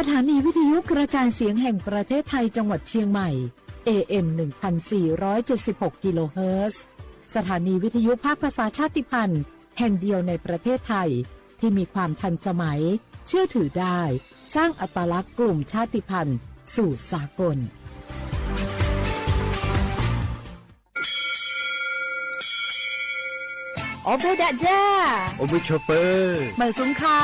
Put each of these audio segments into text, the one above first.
สถานีวิทยุกระจายเสียงแห่งประเทศไทยจังหวัดเชียงใหม่ เอ เอ็ม หนึ่งพันสี่ร้อยเจ็ดสิบหก กิโลเฮิรตซ์ สถานีวิทยุภาคภาษาชาติพันธุ์แห่งเดียวในประเทศไทย ที่มีความทันสมัย เชื่อถือได้ สร้างอัตลักษณ์กลุ่มชาติพันธุ์สู่สากล Ob peb dag zaj, ob peb tshaj peb, mawm xub kha,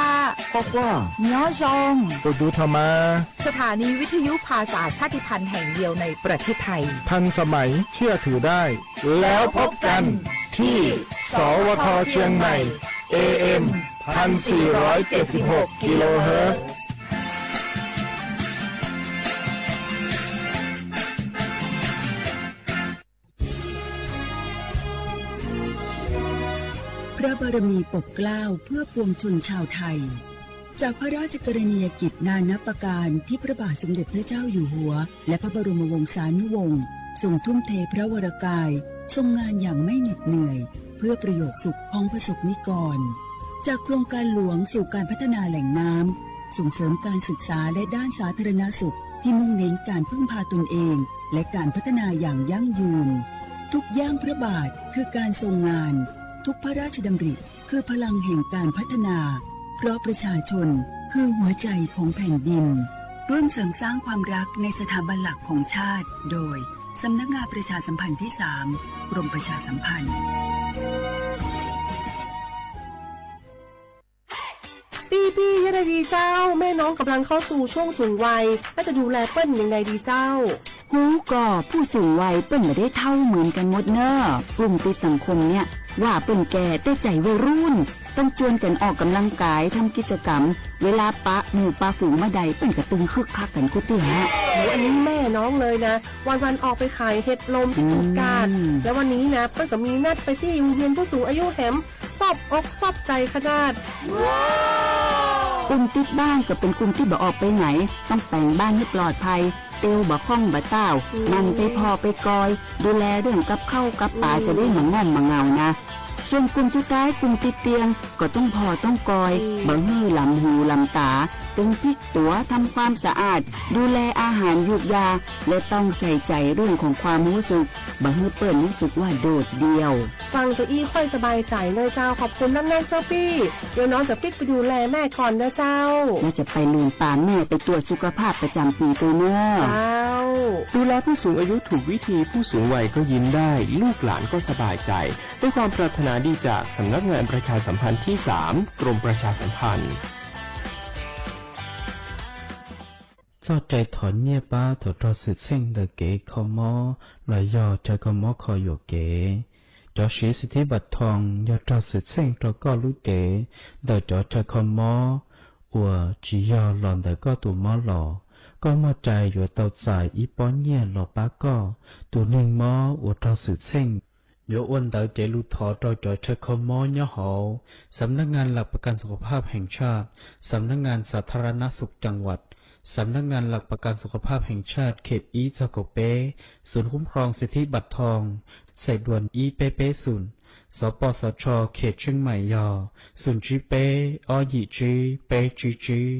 qhuav quaj, nyob zoo, tus tus tho mas. สถานีวิทยุภาษาชาติพันธุ์แห่งเดียวในประเทศไทย ทันสมัย เชื่อถือได้ แล้วพบกันที่ สวท เชียงใหม่ เอ เอ็ม พันสี่ร้อยเจ็ดสิบหก กิโลเฮิรตซ์ พระบารมีปกเกล้าเพื่อปวงชนชาวไทย จากพระราชกรณียกิจนานับประการที่พระบาทสมเด็จพระเจ้าอยู่หัว และพระบรมวงศานุวงศ์ทรงทุ่มเทพระวรกาย ทรงงานอย่างไม่เหน็ดเหนื่อย เพื่อประโยชน์สุขของประสบนิกร จากโครงการหลวงสู่การพัฒนาแหล่งน้ำ ส่งเสริมการศึกษาและด้านสาธารณสุขที่มุ่งเน้นการพึ่งพาตนเอง และการพัฒนาอย่างยั่งยืน ทุกย่างพระบาทคือการทรงงาน ทุกพระราชดำริคือพลังแห่งการพัฒนา เพราะประชาชนคือหัวใจของแผ่นดิน ร่วมเสริมสร้างความรักในสถาบันหลักของชาติ โดย สำนักงานประชาสัมพันธ์ที่สาม กรมประชาสัมพันธ์ พี่ๆ ยังไงดีเจ้า แม่น้องกำลังเข้าสู่ช่วงสูงวัย แล้วจะดูแลเปิ้ลยังไงดีเจ้า Hu ko, ผู้สูงวัย เปิ้นบ่ได้เฒ่าเหมือนกันหมดเน่อ กลุ่มติดสังคมเนี่ย ว่าเปิ้นแก่ แต่ใจวัยรุ่น ต้องจวนกันออกกำลังกาย ทำกิจกรรม เวลาปะหมู่ปะฝูงบ่ได้ เปิ้นก็ตึงคึกคักกันกู้ตี้ฮะ โอ้โห อันนี้แม่น้องเลยนะ วันๆ ออกไปขายเห็ดลมที่ตลาด แล้ววันนี้นะ เปิ้ลก็มีนัดไปที่โรงเรียนผู้สูงอายุแหม ซอบอกซอบใจขนาด กลุ่มติดบ้านก็เป็นกลุ่มที่บ่ออกไปไหน ต้องแต่งบ้านให้ปลอดภัย เตียวบ่าข้องบ่าต้าว หมั่นไปผ่อไปกอย ดูแลเรื่องกับข้าวกับปลา จะได้บ่ง่อมบ่เหงานะ ส่วนกลุ่มสุดท้าย กลุ่มติดเตียง ก็ต้องผ่อต้องกอย บ่หื้อหลำหูหลำต๋า ตึงพลิกตั๋ว ทำความสะอาด ดูแลอาหารยูกยา และต้องใส่ใจเรื่องของความรู้สึก บ่หื้อเปิ้นรู้สึกว่าโดดเดี่ยว ฟังจะอี้ค่อยสบายใจเนอะเจ้า ขอบคุณนักๆ เจ้าปี้ เดี๋ยวน้องจะปิ๊กไปดูแลแม่ก่อนนะเจ้า และจะไปลืมปาแม่ไปตรวจสุขภาพประจำปีด้วยเนอะ เจ้า ดูแลผู้สูงอายุถูกวิธี ผู้สูงวัยก็ยิ้มได้ ลูกหลานก็สบายใจ ด้วยความปรารถนาดีจากสำนักงานประชาสัมพันธ์ที่สาม กรมประชาสัมพันธ์ Txoj cai thov nyiaj pab thaum raug xwm txheej ntawm kev kho mob los yog chaw kho mob kho yuam kev. Cov siv xib thib npam thoo yog raug xwm txheej rau koj lub cev ntawm cov chaw kho mob uas tsis yog los ntawm koj tus mob los, koj muaj cai yuav tau txais ib pob nyiaj los pab koj tus neeg mob uas raug xwm txheej. Yuav ua ntawv cev lus thov rau cov chaw kho mob nyob hauv สำนักงานหลักประกันสุขภาพแห่งชาติ สำนักงานสาธารณสุขจังหวัด สำนักงานหลักประกันสุขภาพแห่งชาติ เขต ib txog kaum peb, ศูนย์คุ้มครองสิทธิบัตรทอง sài đuan ib peb peb không, สปสช เขตเชียงใหม่ yog không chín peb ob yim tsib peb tsib tsib.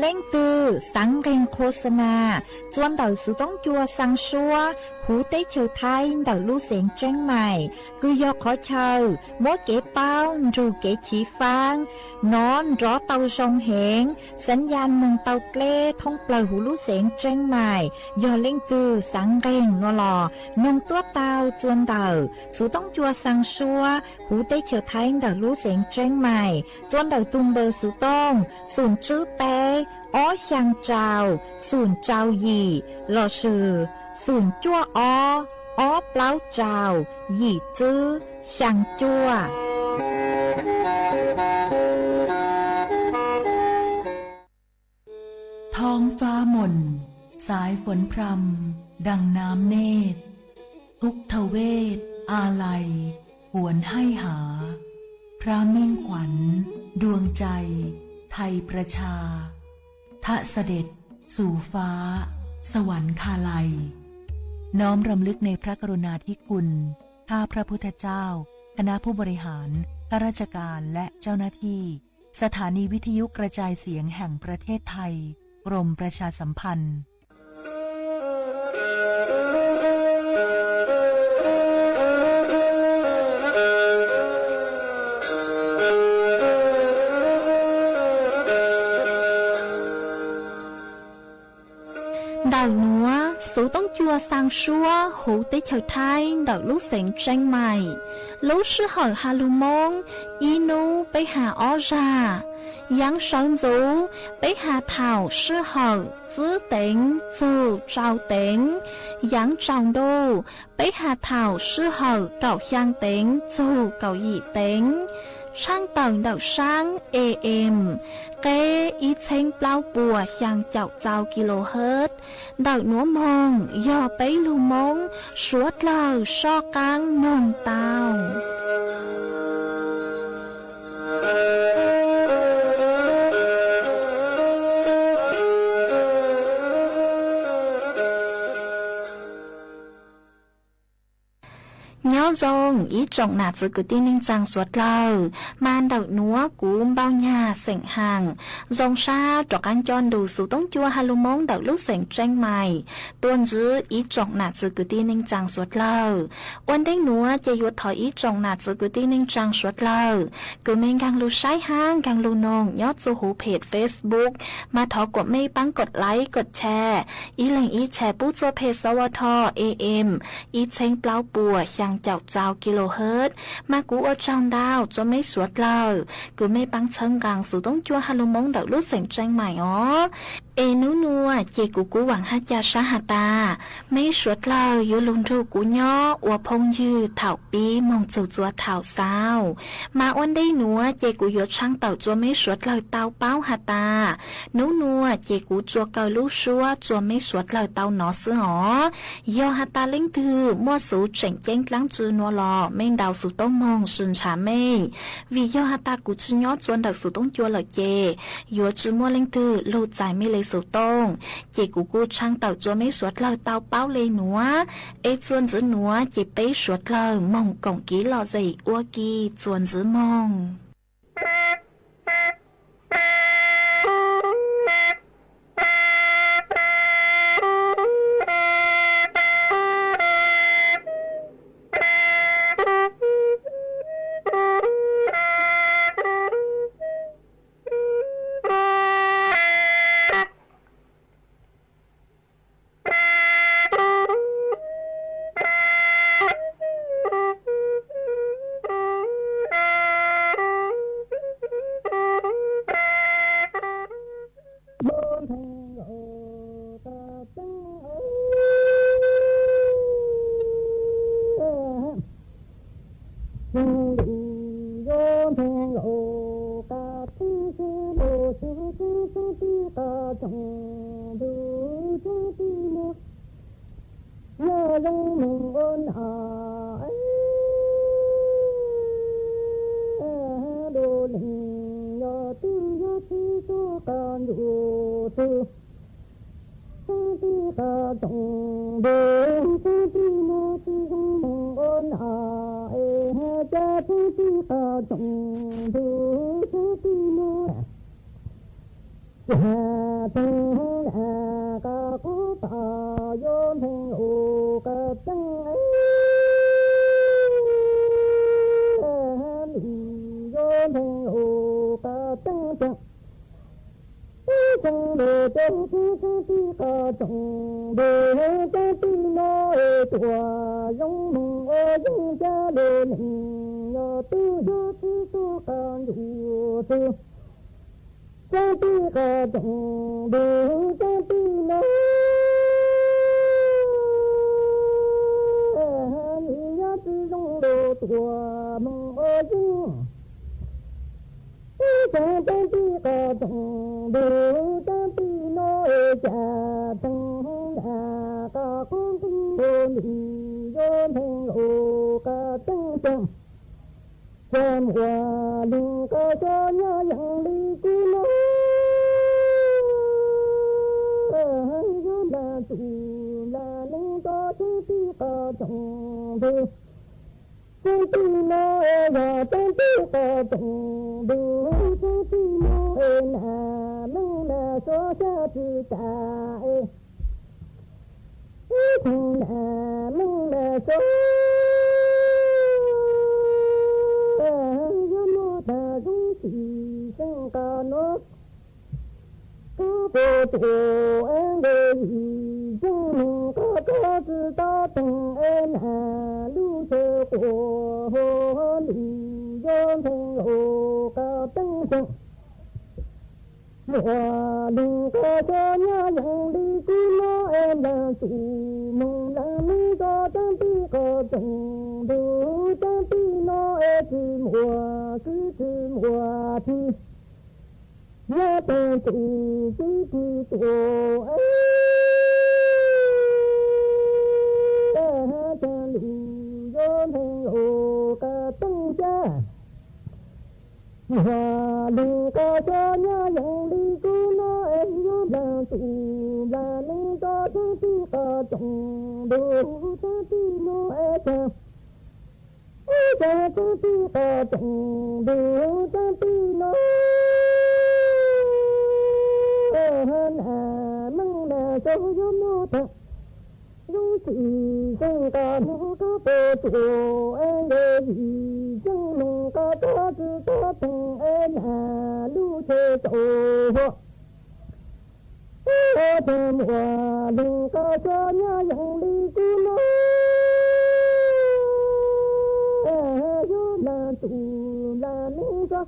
Leej twg xav nqeeg khos xa nas txua ntawm xov tooj cua xaa suab huv teb chaws Thaib ntawm lub xeev Tseeb Maim, kws yog qhov chaw muab kev paub nrug kev chiv faab nov nrov tau zoo heev, xav ya moog tau dleb thoob plawg huv lub xeev Tseeb Maim. Yog leej twg xav nqeeg no los noog tuab tau txua ntawm xov tooj cua xaa suab huv teb chaws Thaib ntawm lub xeev Tseeb Maim, txua ntawm tug npawb xov tooj xoom tswb peb ob xyaa rau xoom rau yim lossis xoom cuaj ob ob plaub rau yim tswb xyaa cuaj. Thoob faab moos, xaiv foon phram dang naab nej, thub tha vej aa lais huv haij haav, phraa meej khuav duam cai thais prachaa, thaj sa dej xuv faav sa vav kha lais. น้อมรำลึกในพระกรุณาธิคุณ ข้าพระพุทธเจ้า คณะผู้บริหาร ข้าราชการ และเจ้าหน้าที่ สถานีวิทยุกระจายเสียงแห่งประเทศไทย กรมประชาสัมพันธ์ Ntawm nuav xuv toob cua xaa suab huv teb chaws Thaib ntawm lub xeev Tseeb Maim. Lub sij hawm has lug Moob, ib nub peb has ob zag. Yaav sawv ntxuv, peb has thaum sij hawm tsib teev txug rau teev. Yaav tsaus ntuj, peb has thaum sij hawm kaum xyaa teev txug kaum yim teev. Tshaaj tawm ntawm saab A M, qeb ib txheeb plaub puas xyaa caum txau kilohertz. Ntawm nuav moog yog peb lug Moob suav dlawg soj qaab noog tau. Nyob zoo ib tsoom nam txiv kwv tij neej tsaa suav dlawg, mas ntawm nuav kuv Npauj Nyag xeem Haam zoo sab rov qaab coj ntu xuv toob cua has lug Moob ntawm lub xeev Tseeb Maim tuaj ntsib ib tsoom nam txiv kwv tij neej tsaa suav dlawg. Ua ntej nuav ces yuav thov ib tsoom nam txiv kwv tij neej tsaa suav dlawg kws mej nkaag lug saib hab nkaag lug noog nyob txug huv phem Facebook, mas thov kuas mej paab kov like kov share, ib leeg ib share pub txug phem sawv tho A M ib txheeb plaub puas xyaa caum txau kilohertz. Mas kuv ua tsaug ntau txug mej suav dlawg kws mej paab txhawb nqaa xuv toob cua has lug Moob ntawm lub xeem Tseeb Maim os. Es nub nuav ces kuv kuv vaam hab ca sab has tas, mej suav dlawg yuav lug nrug kuv nyob ua phooj ywg thaum pib moog txug txua thaum xaus. Mas ua ntej nuav ces kuv yuav tshaaj tawm txug mej suav dlawg tau paub has tas, nub nuav ces kuv tsuas kaw lub suab txug mej suav dlawg tau nov xwb os. Yog has tas leej twg muaj xuv tseem ceeb dlaab tsi nuav los mej ntaus xuv tooj moog sw ntshaw mej, vim yog has tas kuv tsi nyob txua ntawm xuv toob cua lawm ces yuav tsi muaj leej twg lug txais mej le xuv tooj. Ces kuv kuj tshaaj tawm txug mej suav dlawg tau paub le nuav. Es txuas ntxiv nuav ces peb suav dlawg moog koom kiv lom zem ua ke txuas ntxiv moog. Yog zoo moog ua nam, lub leej yog twg yog tsi tuaj qab ntuj twg, txhab tij qab tsoom ntug, txhab tij no tsi zoo moog ua nam, es has cas txhab tij qab tsoom ntug txhab tij no. Ces tug qab qub tas yuav nteeg lug qab tseeb, lug yuav nteeg lug qab tseeb tseeb. Ib tsoom ntug ces txhab tij qab tsoom ntug, txhab tij no es tuaj zoo moog ua yeeb, cas lug leej yog twg yog tsi tuaj qab ntuj twg, txhab tij qab tsoom ntug txhab tij no, nws yog tsi zoo lug tuaj moog ua yeeb. Ib tsoom txhab tij qab tsoom ntug txhab tij no, es cas tug qab qub nteeg lug, nws yuav nteeg lug qab tseeb tseeb. Cas muaj leej qab xyov nyob yeej li kuv no, yog nplag txuj nplag neeg rov txhab tij qab tsoom ntug. Txhab tij no yog txhab tij qab tsoom ntug, Tseeb tij no es nas meej nas sov xya tsi tas es, ib tug nas meej nas sov yog muaj tag zoo tsis xeeb qhov no. Koj puas tsuaj es nkawd yim yeej nug koj, koj tsi tau teeg es nas lub chaw quas huv lwm yog ntheej laus qhov teeb xeeb. Muaj leej qhov xyov nyob yeej li kuv no es nplaag txuj moog nplaag neeg txog tseeb tij qhov tseeb, ntuj tseeb tij no es tsi muaj kwv tsi muaj tij, nyob teeg txuj tib tug tuaj es tag lug yog ntheej laus qhov teeb xya. Muaj leej qhov xyov nyob yeej li kuv no es yog nplaag txuj nplaag neeg txog tseeb tij qhov tseeb, ntuj tseeb tij no es tag, ib tag tseeb tij qhov tseeb, ntuj tseeb tij no es nas meej nas sov yog muaj tag zoo tsis xeeb qhov no. Koj puas tsuaj es nkawd yim yeej nug koj, koj tsi tau teeg es nas lub chaw txaus huv. Tag muaj leej qhov xyov nyob yeej li kuv no es yog nplaag txuj nplaag neeg txog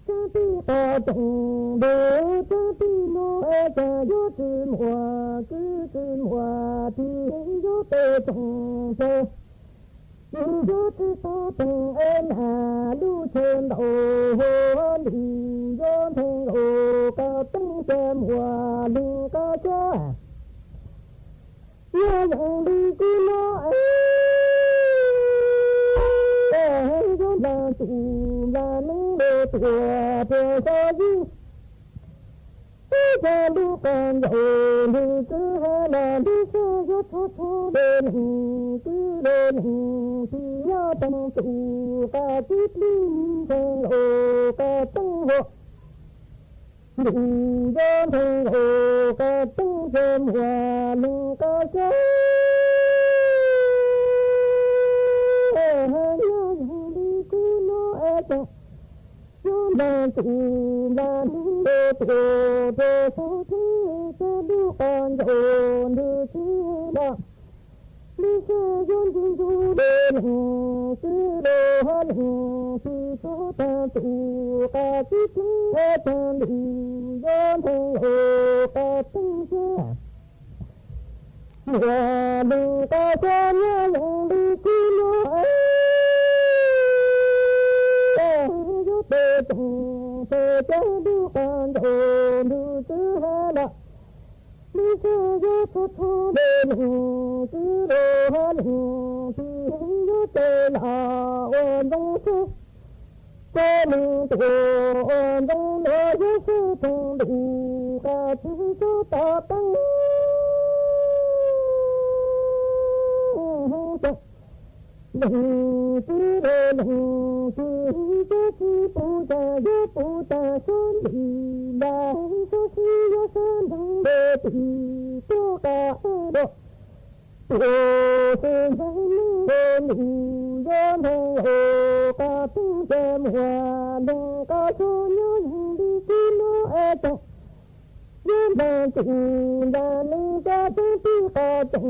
tseeb tij qhov tseeb, ntuj tseeb tij no es tag, yog tsi muaj kwv tsi muaj tij, yog peb tseeb peb, yog tsi tau teeg es nas lub chaw ntau huv lwm yog ntheej laus qhov teeb xya. Muaj leej qhov xyov nyob yeej li kuv no es yog nplaag txuj nplaag neeg los tuaj rau xyov yim, ib tag lub qhov ncauj ntuj tsi hab los, lub sij hawm yog txhua txhua le leej kwv le leej tij, nyob teeg txuj qhov tib plig ntheej laus qhov teeb huv lwm yog ntheej laus qhov teeb xya. Muaj leej qhov xyov nyob yeej li kuv no es tag, yog nplaag txuj nplaag neeg los tuaj rau xyov yim, ib tag lub qhov ncauj ntuj tsi hab los, lub sij hawm yog ntuj ntuj le leej kwv le hab leej tij, txog tag txuj qhov tib plig es tag lwm yog ntheej laus qhov teeb xya. Muaj leej qhov xyov nyob yeej li kuv no es yog peb tseeb peb, tag lub qhov ncauj ntuj tsi hab los, lub sij hawm yog txhua txhua le leej kwv le hab leej tij, yog peb los ua ntxoov xwb, peb leej tuaj ua ntxoov los yog xwb theej ntuj qhov tsi txog tom teeb. Leej kwv le leej tij, yog tsi pum tag yog pum tag xyov lim ntas, xyov tsi yog xyov nteeg le tim tuaj qab los, tuaj xwb ntxeev neeg le ntuj yog ntheej laus qhov teeb xya. Muaj leej qhov xyov nyob yeej li kuv no es tag, yog nplaag txuj nplaag neeg txog tseeb tij qhov tseeb,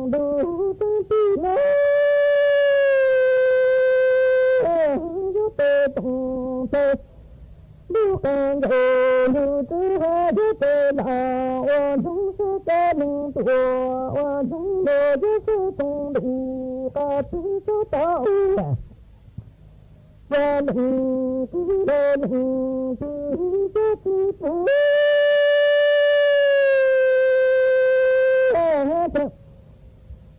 ntuj tseeb tij no yog peb tseeb peb, lub qhov ncauj ntuj tsi hab, yog peb los ua ntxoov xwb, peb leej tuaj ua ntxoov los yog xwb theej ntuj qhov tsi txog tom u. Yog leej kwv le leej tij, yog tsi pum tag,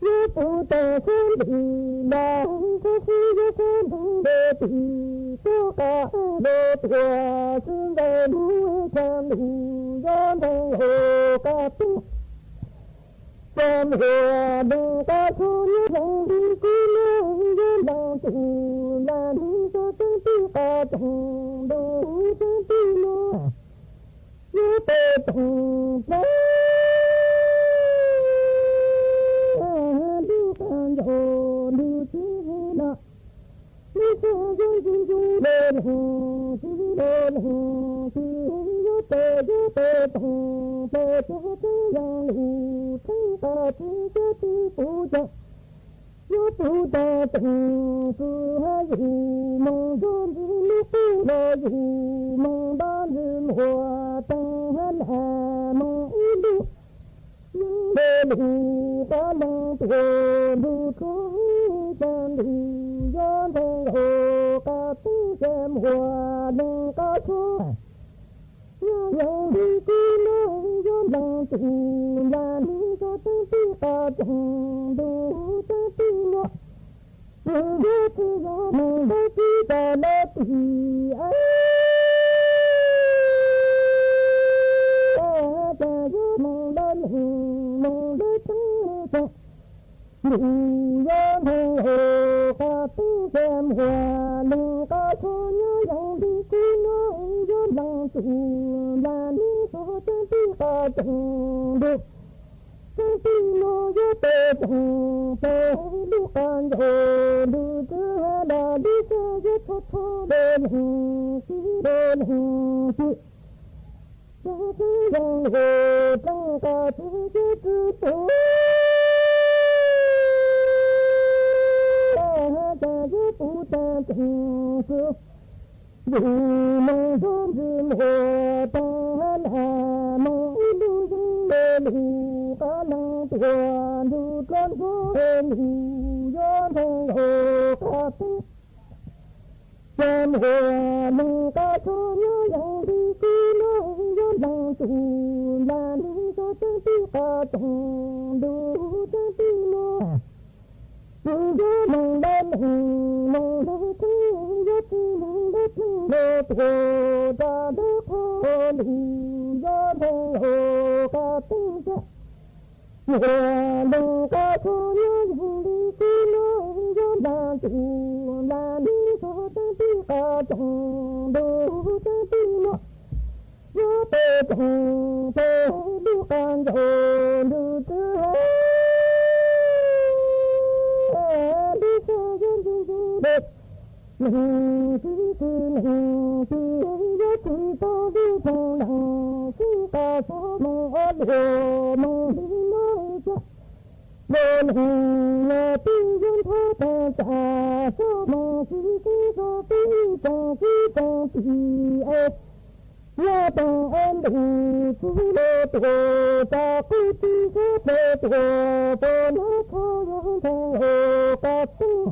yog pum tag xyov lim ntas, xyov tsi yog xyov nteeg le tim tuaj qab los, tuaj xwb ntxeev neeg le theej ntuj yog ntheej laus qhov teeb. Cov muaj leej qhov xyov nyob yeej li kuv no, yog nplaag txuj nplaag neeg txog tseeb tij qhov tseeb, ntuj Peb toom peb lub qab ncaug lug tsis los, lub xyoo yuav ntxim ntxub le leej txiv le leej txiv, yuav peb yuav peb toom peb tsuag tseeb yeej lug tseeb qab tsis txawj tsis pub cov yuav pub tag teem xwb. Yus moog nrog ntxiv lub qub los yus moog nrog ntxiv muag teem hab lam moog ib lub yeej le lug qab leej tuaj lug tsuag xya lug yuav ntxhee nkaus qab teeb xya muag leej qab tsuag. Yog yeej li kuv nug yuav leej twg npla nig zog teeb tij qab tsoom ntuj teeb tij muaj, nws yuav tsis yog moog lawv txij tas lawv tim, cas yuav moog lawv leej moog lawv teeb tsoom ntuj yuav ntxhee nkaus qab teeb xya muag leej qab tsuag. Yog yeej li kuv nug yuav leej twg npla nig zog teeb tij qab tsoom ntuj teeb tij muaj, yuav peb toom peb lub qab ncaug lug tsuag hab lam lub xyoo yuav txhua txhua le leej txiv le leej txiv. Tsuag tseeb yeej lug tseeb qab tsis txawj tsis pub, cas yuav pub tag teem xwb. Yus moog nrog ntxiv muag teem hab lam moog ib lub yeej le lug qab leej tuaj lug dlua ntsuag, nws yuav ntxhee nkaus qab teeb xya muag leej qab tsuag. Yog yeej li kuv nug yuav leej twg npla nig zog teeb tij qab tsoom ntuj teeb tij muaj, nws yuav moog lawv leej moog lawv teeb, yuav tsis moog lawv teeb le tuaj rau lub qhov lug yuav ntxhee nkaus qab teeb xya muag leej qab tsuag. Yog yeej li kuv nug yuav leej twg npla nig zog teeb tij qab tsoom ntuj teeb tij muaj, yuav peb toom peb lub qab ncaug lug tsuag hab lam lub xyoo yuav ntxim ntxub le leej txiv txiv leej txiv, yuav tsis tau lub phooj leej xwb. Qab xob moog ob luag moog li nub cas le leej yog tij yuav nthuav tag tsam xob moog xwb xwb zog tib poom tib poom tim es, yog poom es ntuj txiv le tuaj rau qub tij sab ple tuaj puas nub txhua yuav ntxhee nkaus qab teeb.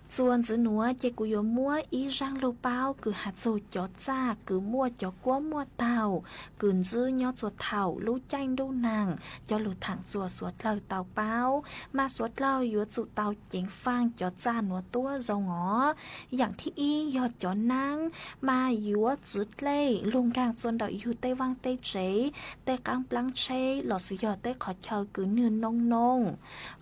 Txuas ntxiv nuav ces kuv yuav muab ib zaaj lug paub kws has txug cov txaj kws muaj cov kuab muaj taug kws ntsib nyob txuas thaum lub caij ntuj nag cov lug thaam txuas suav dlawg tau paub, mas suav dlawg yuav tsum tau ceev faaj cov txaj nuav tuab zoo os. Yaam thib ib yog cov naab, mas yuav txwv dlej lug nkaag txua ntawm yug tej vaaj tej tsev, tej qaab nplaab tsheb lossis yog tej qhov chaw kws nwg noo noo.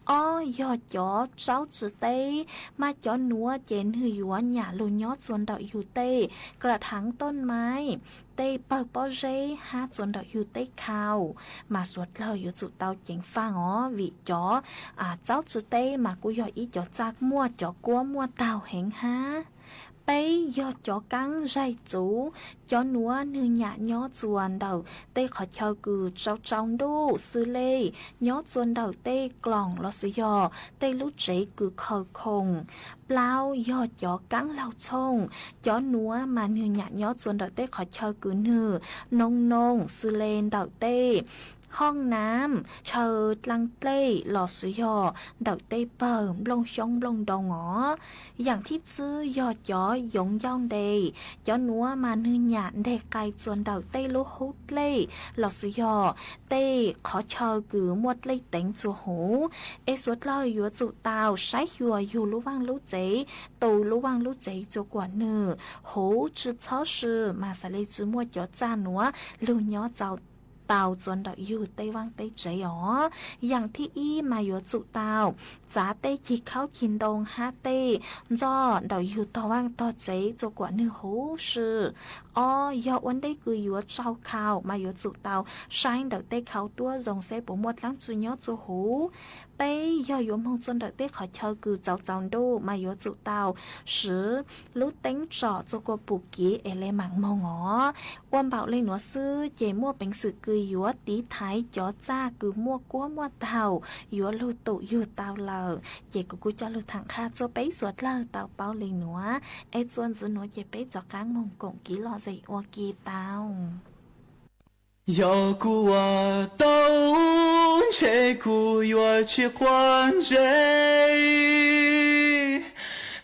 Ob yog cov tsaub tsi teb, mas cov nuav ces nwg yuav nyam lug nyob txua ntawm yug tej kra thaav tooj maib, tej pawg pob zeb hab txua ntawm yug tej khau, mas suav dlawg yuav tsum tau ceev faaj os, vim cov tsaub tsi teb mas kuj yog ib cov txaj muaj cov kuab muaj taug heev hab. Peb yog cov kaab zaig txuv, cov nuav nwg nyam nyob txua ntawm tej qhov chaw kws tsau tsau ntuj xws le nyob txua ntawm tej kloom lossis yog tej lub tsev kws khaws khoom. Plaub yog cov kaab laug txhooj, cov nuav mas nwg nyam nyob txua ntawm tej qhov chaw kws nwg noo noo xws le ntawm tej hooj naab, chaw dlaag dlej lossis yog ntawm tej pawg nplooj xyoob nplooj ntoo os. Yaam thib tsib yog cov yoov ncauj ntes, cov nuav mas nwg nyam nteg qai txua ntawm tej lub hub dlej lossis yog tej qhov chaw kws muaj dlej teev txua huv. Es suav dlawg yuav tsum tau saib xyuas yug lub vaaj lub tsev, tu lub vaaj lub tsev txua kuam nwg huv tsi txhob si mas xaav le tsi muaj cov txaj nuav lug nyob txaus tau txuas ntawm yug tej vaaj tej tsev os. Yaam thib ib mas yuav tsum tau txav tej cig khaub cig ntoo hab tej ntxoj ntawm yug tog vaaj tog tsev txua kuam nwg huv si. Ob, yog ua ntej kws yuav tsau khau mas yuav tsum tau saib ntawm tej khau tuab zoo seb puas muaj dlaab tsi nyob txua huv. Peb, yog yuav moog txua ntawm tej qhov chaw kws txaus txaus ntuj mas yuav tsum tau siv lub teeb tsom txua kua pum kiv es le maam moog os. Ua npaum le nuav xwb ces muaj peev xwm kws yuav tiv thaiv cov txaj kws muaj kuab muaj taug yuav lug tum yug tau lawm. Ces kuv kuj coj lug thaam qha txua peb suav dlawg tau paub le nuav, es txua ntxiv nuav ces peb rov qaab moog koom kiv lom zem ua ke tau. Yog kuv ua tau ntshe kuv yuav tsi quav ntsej,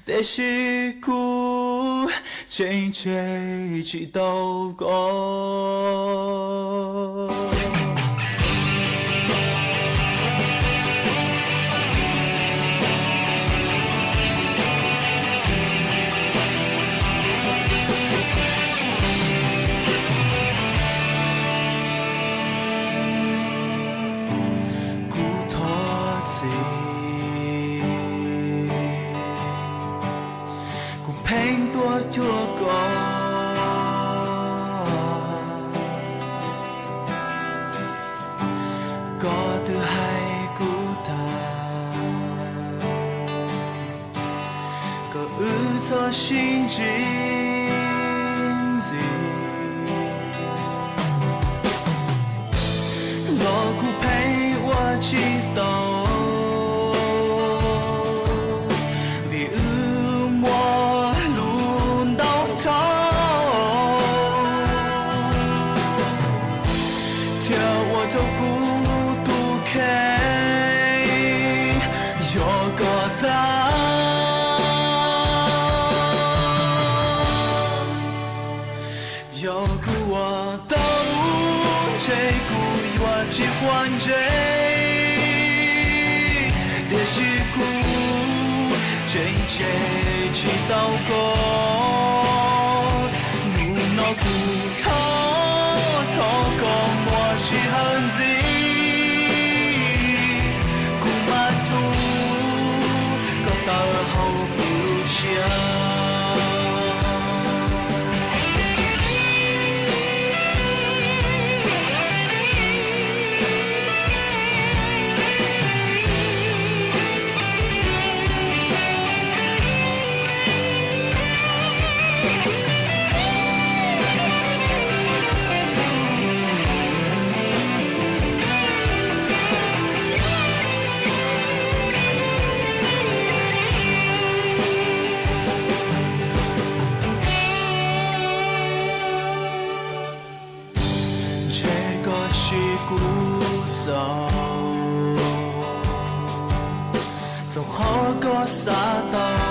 tiam sis kuv tseem tseg tsi tau koj. Kuv thov txim, kuv pheej tuaj cuag koj, koj twb hais kuv tag, kom wb txhob sib ntsib ntxiv, los kuv pheej ua tsis tau, vim wb muaj lus ntau dhau, thiab ua rau kuv tus kheej yuav koj tag. Yog kuv ua tau, ntshe kuv yuav tsis quav ntsej, tiam sis kuv tseem tseg tsis tau koj. Hnub no kuv thov, thov koj muab sij hawm ntxiv, kuv mam rub koj tawm hauv kuv lub siab. Ntshe koj siv kuv txaus, txog qhov koj xav tau.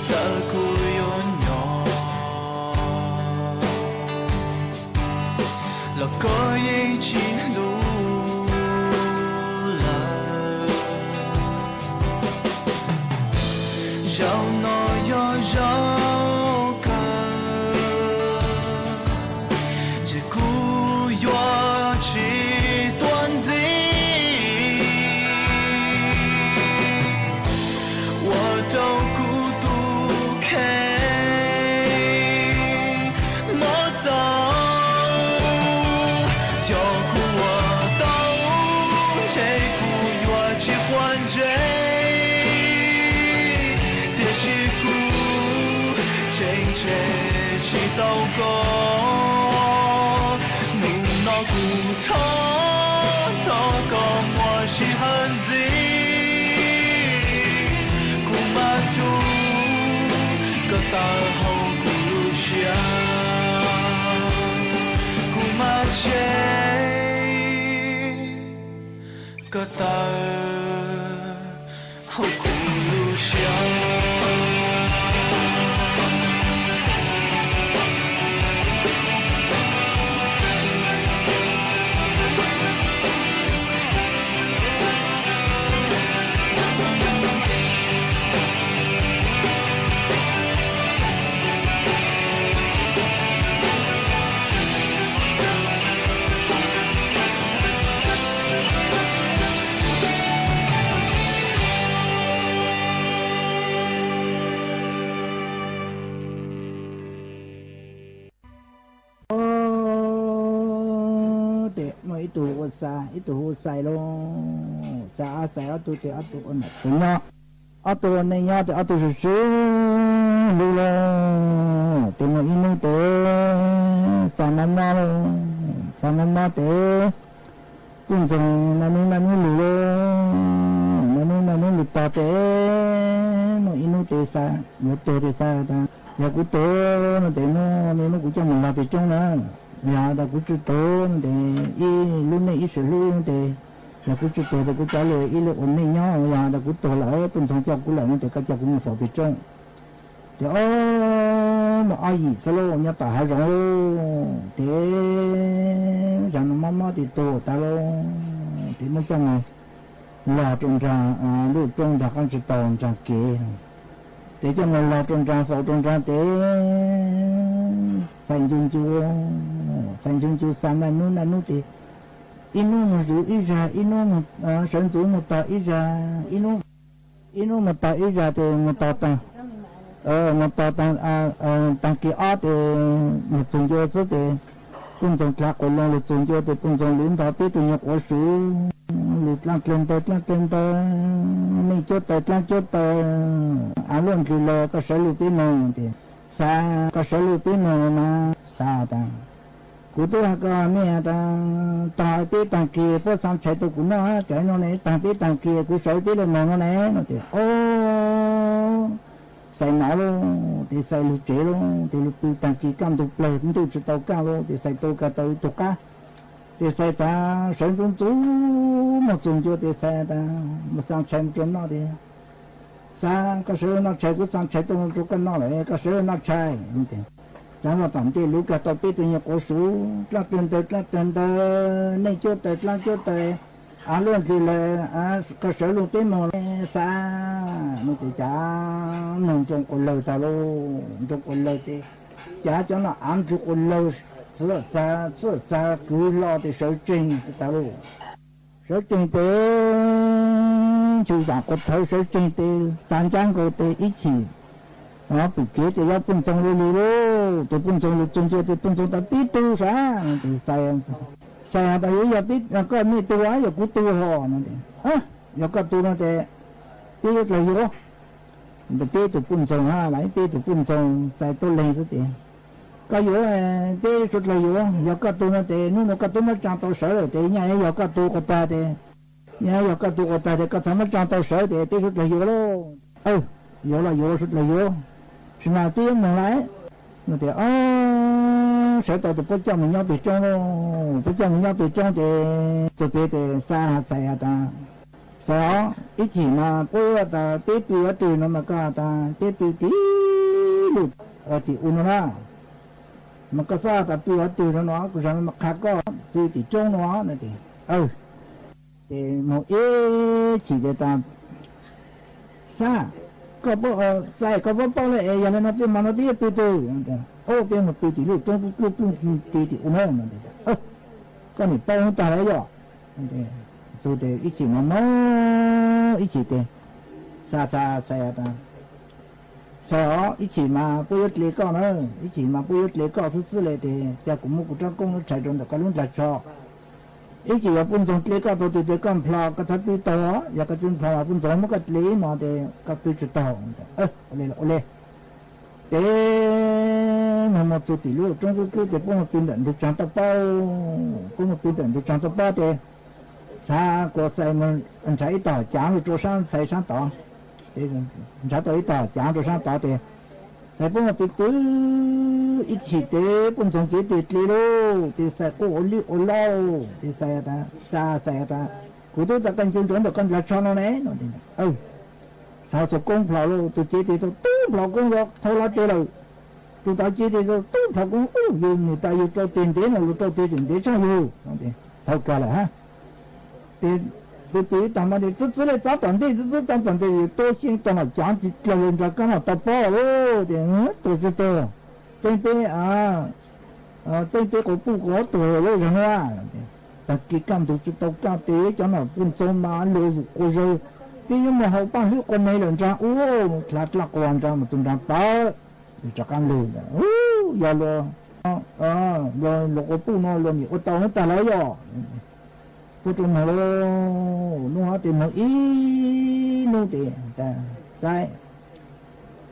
Txawm kuv yuav nyob los koj yeej tsis hlub lawm. Zaum no yog zaum kawg, ntshe kuv yuav tsis tuaj ntxiv, ua rau kuv tus kheej mob txaus. Yog kuv ua tau, ntshe kuv yuav tsis quav ntsej, tiam sis kuv tseem tseg tsis tau koj. Hnub no kuv thov, thov koj muab sij hawm ntxiv, kuv mam rub koj tawm hauv kuv lub siab, kuv mam tseg koj tawm hauv kuv lub siab. Ib tug hu ua Xais, ib tug hu ua Xais lauj. Xais, Xais ob tug ces ob tug ua neej nyob, ob tug ua neej nyob ces ob tug swm swm hlub lauj. Ces muaj ib hnub ces Xais mob mob lauj, Xais mob mob ces Poj Ntxoog noj hnub noj hnub lug lauj, noj hnub noj hnub lug tog ces muaj ib hnub ces Xais yuav tuag ces Xais tas, yog kuv tuag no ces muab, muab kuv coj mus log pem roob na. Yog tas kuv tsis tuag no ces ib lub neej ib sim hlub ces, yog kuv tsis tuag ces kuv cov lus ib lub ua neej nyob, yog tas kuv tuag lawm Poj Ntxoog coj kuv lawm no ces koj coj kuv mus faus pem roob. Ces ob, muaj ob yim xwb lauj, nyob tom hav zoov lauj. Ces zag no mob mob ces tuag tas lauj, ces muab coj mus log rau nraag lub roob nraag qaab tsi tau nraag kev. Ces coj mus log rau nraag faus rau nraag ces Xais ncu ncu, Xais ncu ncu Xais noj hnub noj hnub ces ib hnub mus zuv ib zag, ib hnub sawv ntxuv mus tog ib zag, ib hnub mus tog ib zag ces mus tog taag, mus tog taag kis ob ces mus txug ncua xwb ces Poj Ntxoog dlha quas loo lug txug ncua ces Poj Ntxoog lub ntog peb tug nyuag quav suv, lug dlaab dlawg ntawg dlaab dlawg ntawg, neej cuab taws dlaab cuab taws, av luaj nrwg lawm koj sawv lug peb moog ces, Xais, koj sawv lug peb moog mas. Xais tas, kuv twb has koj me tas, tog peb taag kis puab xa tshais tau kuv noj, tsav no ne, tog peb taag kis kuv sawv peb le moog no ne no ces, o, Xais nov lauj, ces Xais lug tsev lauj, ces lug pw taag kis kaj ntug plawg ntuj tsis tau kaj lauj, ces Xais tau kag tau ib tug qab. Ces Xais txav sawv ntxuv ntxuv mus txug ncua ces Xais tas, mus xa tshais mus rau noj ces, Xais, koj sawv lug noj tshais, kuv xa tshais tau rau koj noj lawm, koj sawv lug noj tshais. Txav lug tom ntej lub kag tau peb tug nyuag quav suv, dlaab dlawg ntawg dlaab dlawg ntawg, neej cuab taws dlaab cuab taws, av luaj nrwg lawm, koj sawv lug peb moog Xais no ces cav noog nroo quas lawg tag lauj, nroo quas lawg ces cav cov no av nrug quas lawg, txhua txhua txag kwv hlo ces sawv tsees tag lauj. Sawv tsees ces nchu zaam quas thawv sawv tsees ces txav ntsab nkaus ces ib chim pum kev ces yog Poj Ntxoog lug lug lauj, ces Poj Ntxoog lug txug ncua ces Poj Ntxoog tas, peb tug sav, Xais tas, yuav yog koj me tug yog kuv tug hos no, yog koj tug no ces peb yuav dlaag yuav. Peb tug Poj Ntxoog hab, peb tug Poj Ntxoog Xais tuab leeg xwb ces, koj yuav, peb suav dlaag yuav, yog koj tug no ces nub nua koj tub muab tsaa tau sawv lawm ces nyaj yog koj tug quas tag ces, nyaj yog koj tug quas tag ces koj txhaj muab tsaa tau sawv ces peb suav dlaag yuav lauj. Yuav los yuav, suav dlaag yuav, sim mas peb yuav moog lawm no ces, o, sawv tau ces puab coj mus nyob peg roob lauj, puab coj mus nyob peg roob ces txug peg ces Xais has, Xais has tas, Xais os, ib chim mas puab yuav tas peb pw huv twg no mas koj has tas peb pw tim lub, tim u no na, mas koj xob has tas pw huv twg no no kuv zag no mas qha koj pw tim roob no no ces, ces moog ib chim ces tas, Xais, koj paub, Xais koj paub paub le es yog le no peb mas no peb yuav pw twg? O, peb moog pw tim lub roob pluj pluj ti tim u na. Koj nim paub tag le yog. Txug ces ib chim mas moog ib chim ces Xais, Xais, Xais os, ib chim mas puab yuav dle koj na, ib chim mas puab yuav dle koj xwb xwb le ces ca kuv muab kuv rab koob lub rhais rau ntawm koj lub nplhaag tsho. Ib chim yog Poj Ntxoog dle koj tau twg ces koj nplho koj txhaj pw tau, yog koj tsi nplho mas Poj Ntxoog muab koj dle ib mos ces koj pw tsi tau. Ua le, ua le. Ces moog moog txug tim lub roob dlub dlub ces puab moog pw ntawm ntug tsaag toj pob, puab moog pw ntawm ntug tsaag toj pob ces Xais kuas Xais moog nrhav ib tog caav lug rua saab Xais saab tod, nrhav tau ib tog caav rua saab tod ces Xais puab moog pw pw ib chim ces Poj Ntxoog cev tes dle lauj, ces Xais quaj ua lwj ua lauj, ces Xais tas, Xais tas, kuv twb tas koj ncu ntsoov ntawm koj nplhaag tsho no ne no. Xais xuas koob nplho lauj, tug cev tes tau tub nplho koob los thau lawv teg lawm. Tug tod cev tes tau tub nplho koob, yug nwg tas yug rau teg ntev no, lug rau teg tseem ntev tshaj yug. Thaus kag lawm hab. Ces pw pw ib tag mas txwb txwb le txav tom ntej, txwb txwb txav tom ntej, tuab xyeeb tag mas caav tsi dlaag le nraag kaab noj tau pob lauj, ces tuag tsi tuag, txeeb peb, txeeb peb quas puj quas tuag lawm zag nuav. Taag kis kaj ntug tsi tau kaj tes cov nom Poj Ntxoog mas luag zuj quas zawg, peb yuav moog haus paaj hlwb quas me lawm nraag ua, dlha dlaj quas nraag mas tug nraag pawg, rov qaab lug, yog luag luas quas puj no luas nim ua tau tag lawm yog. Puab rua moog lawm, nub hov tes moog ib nub tes, Xaiv,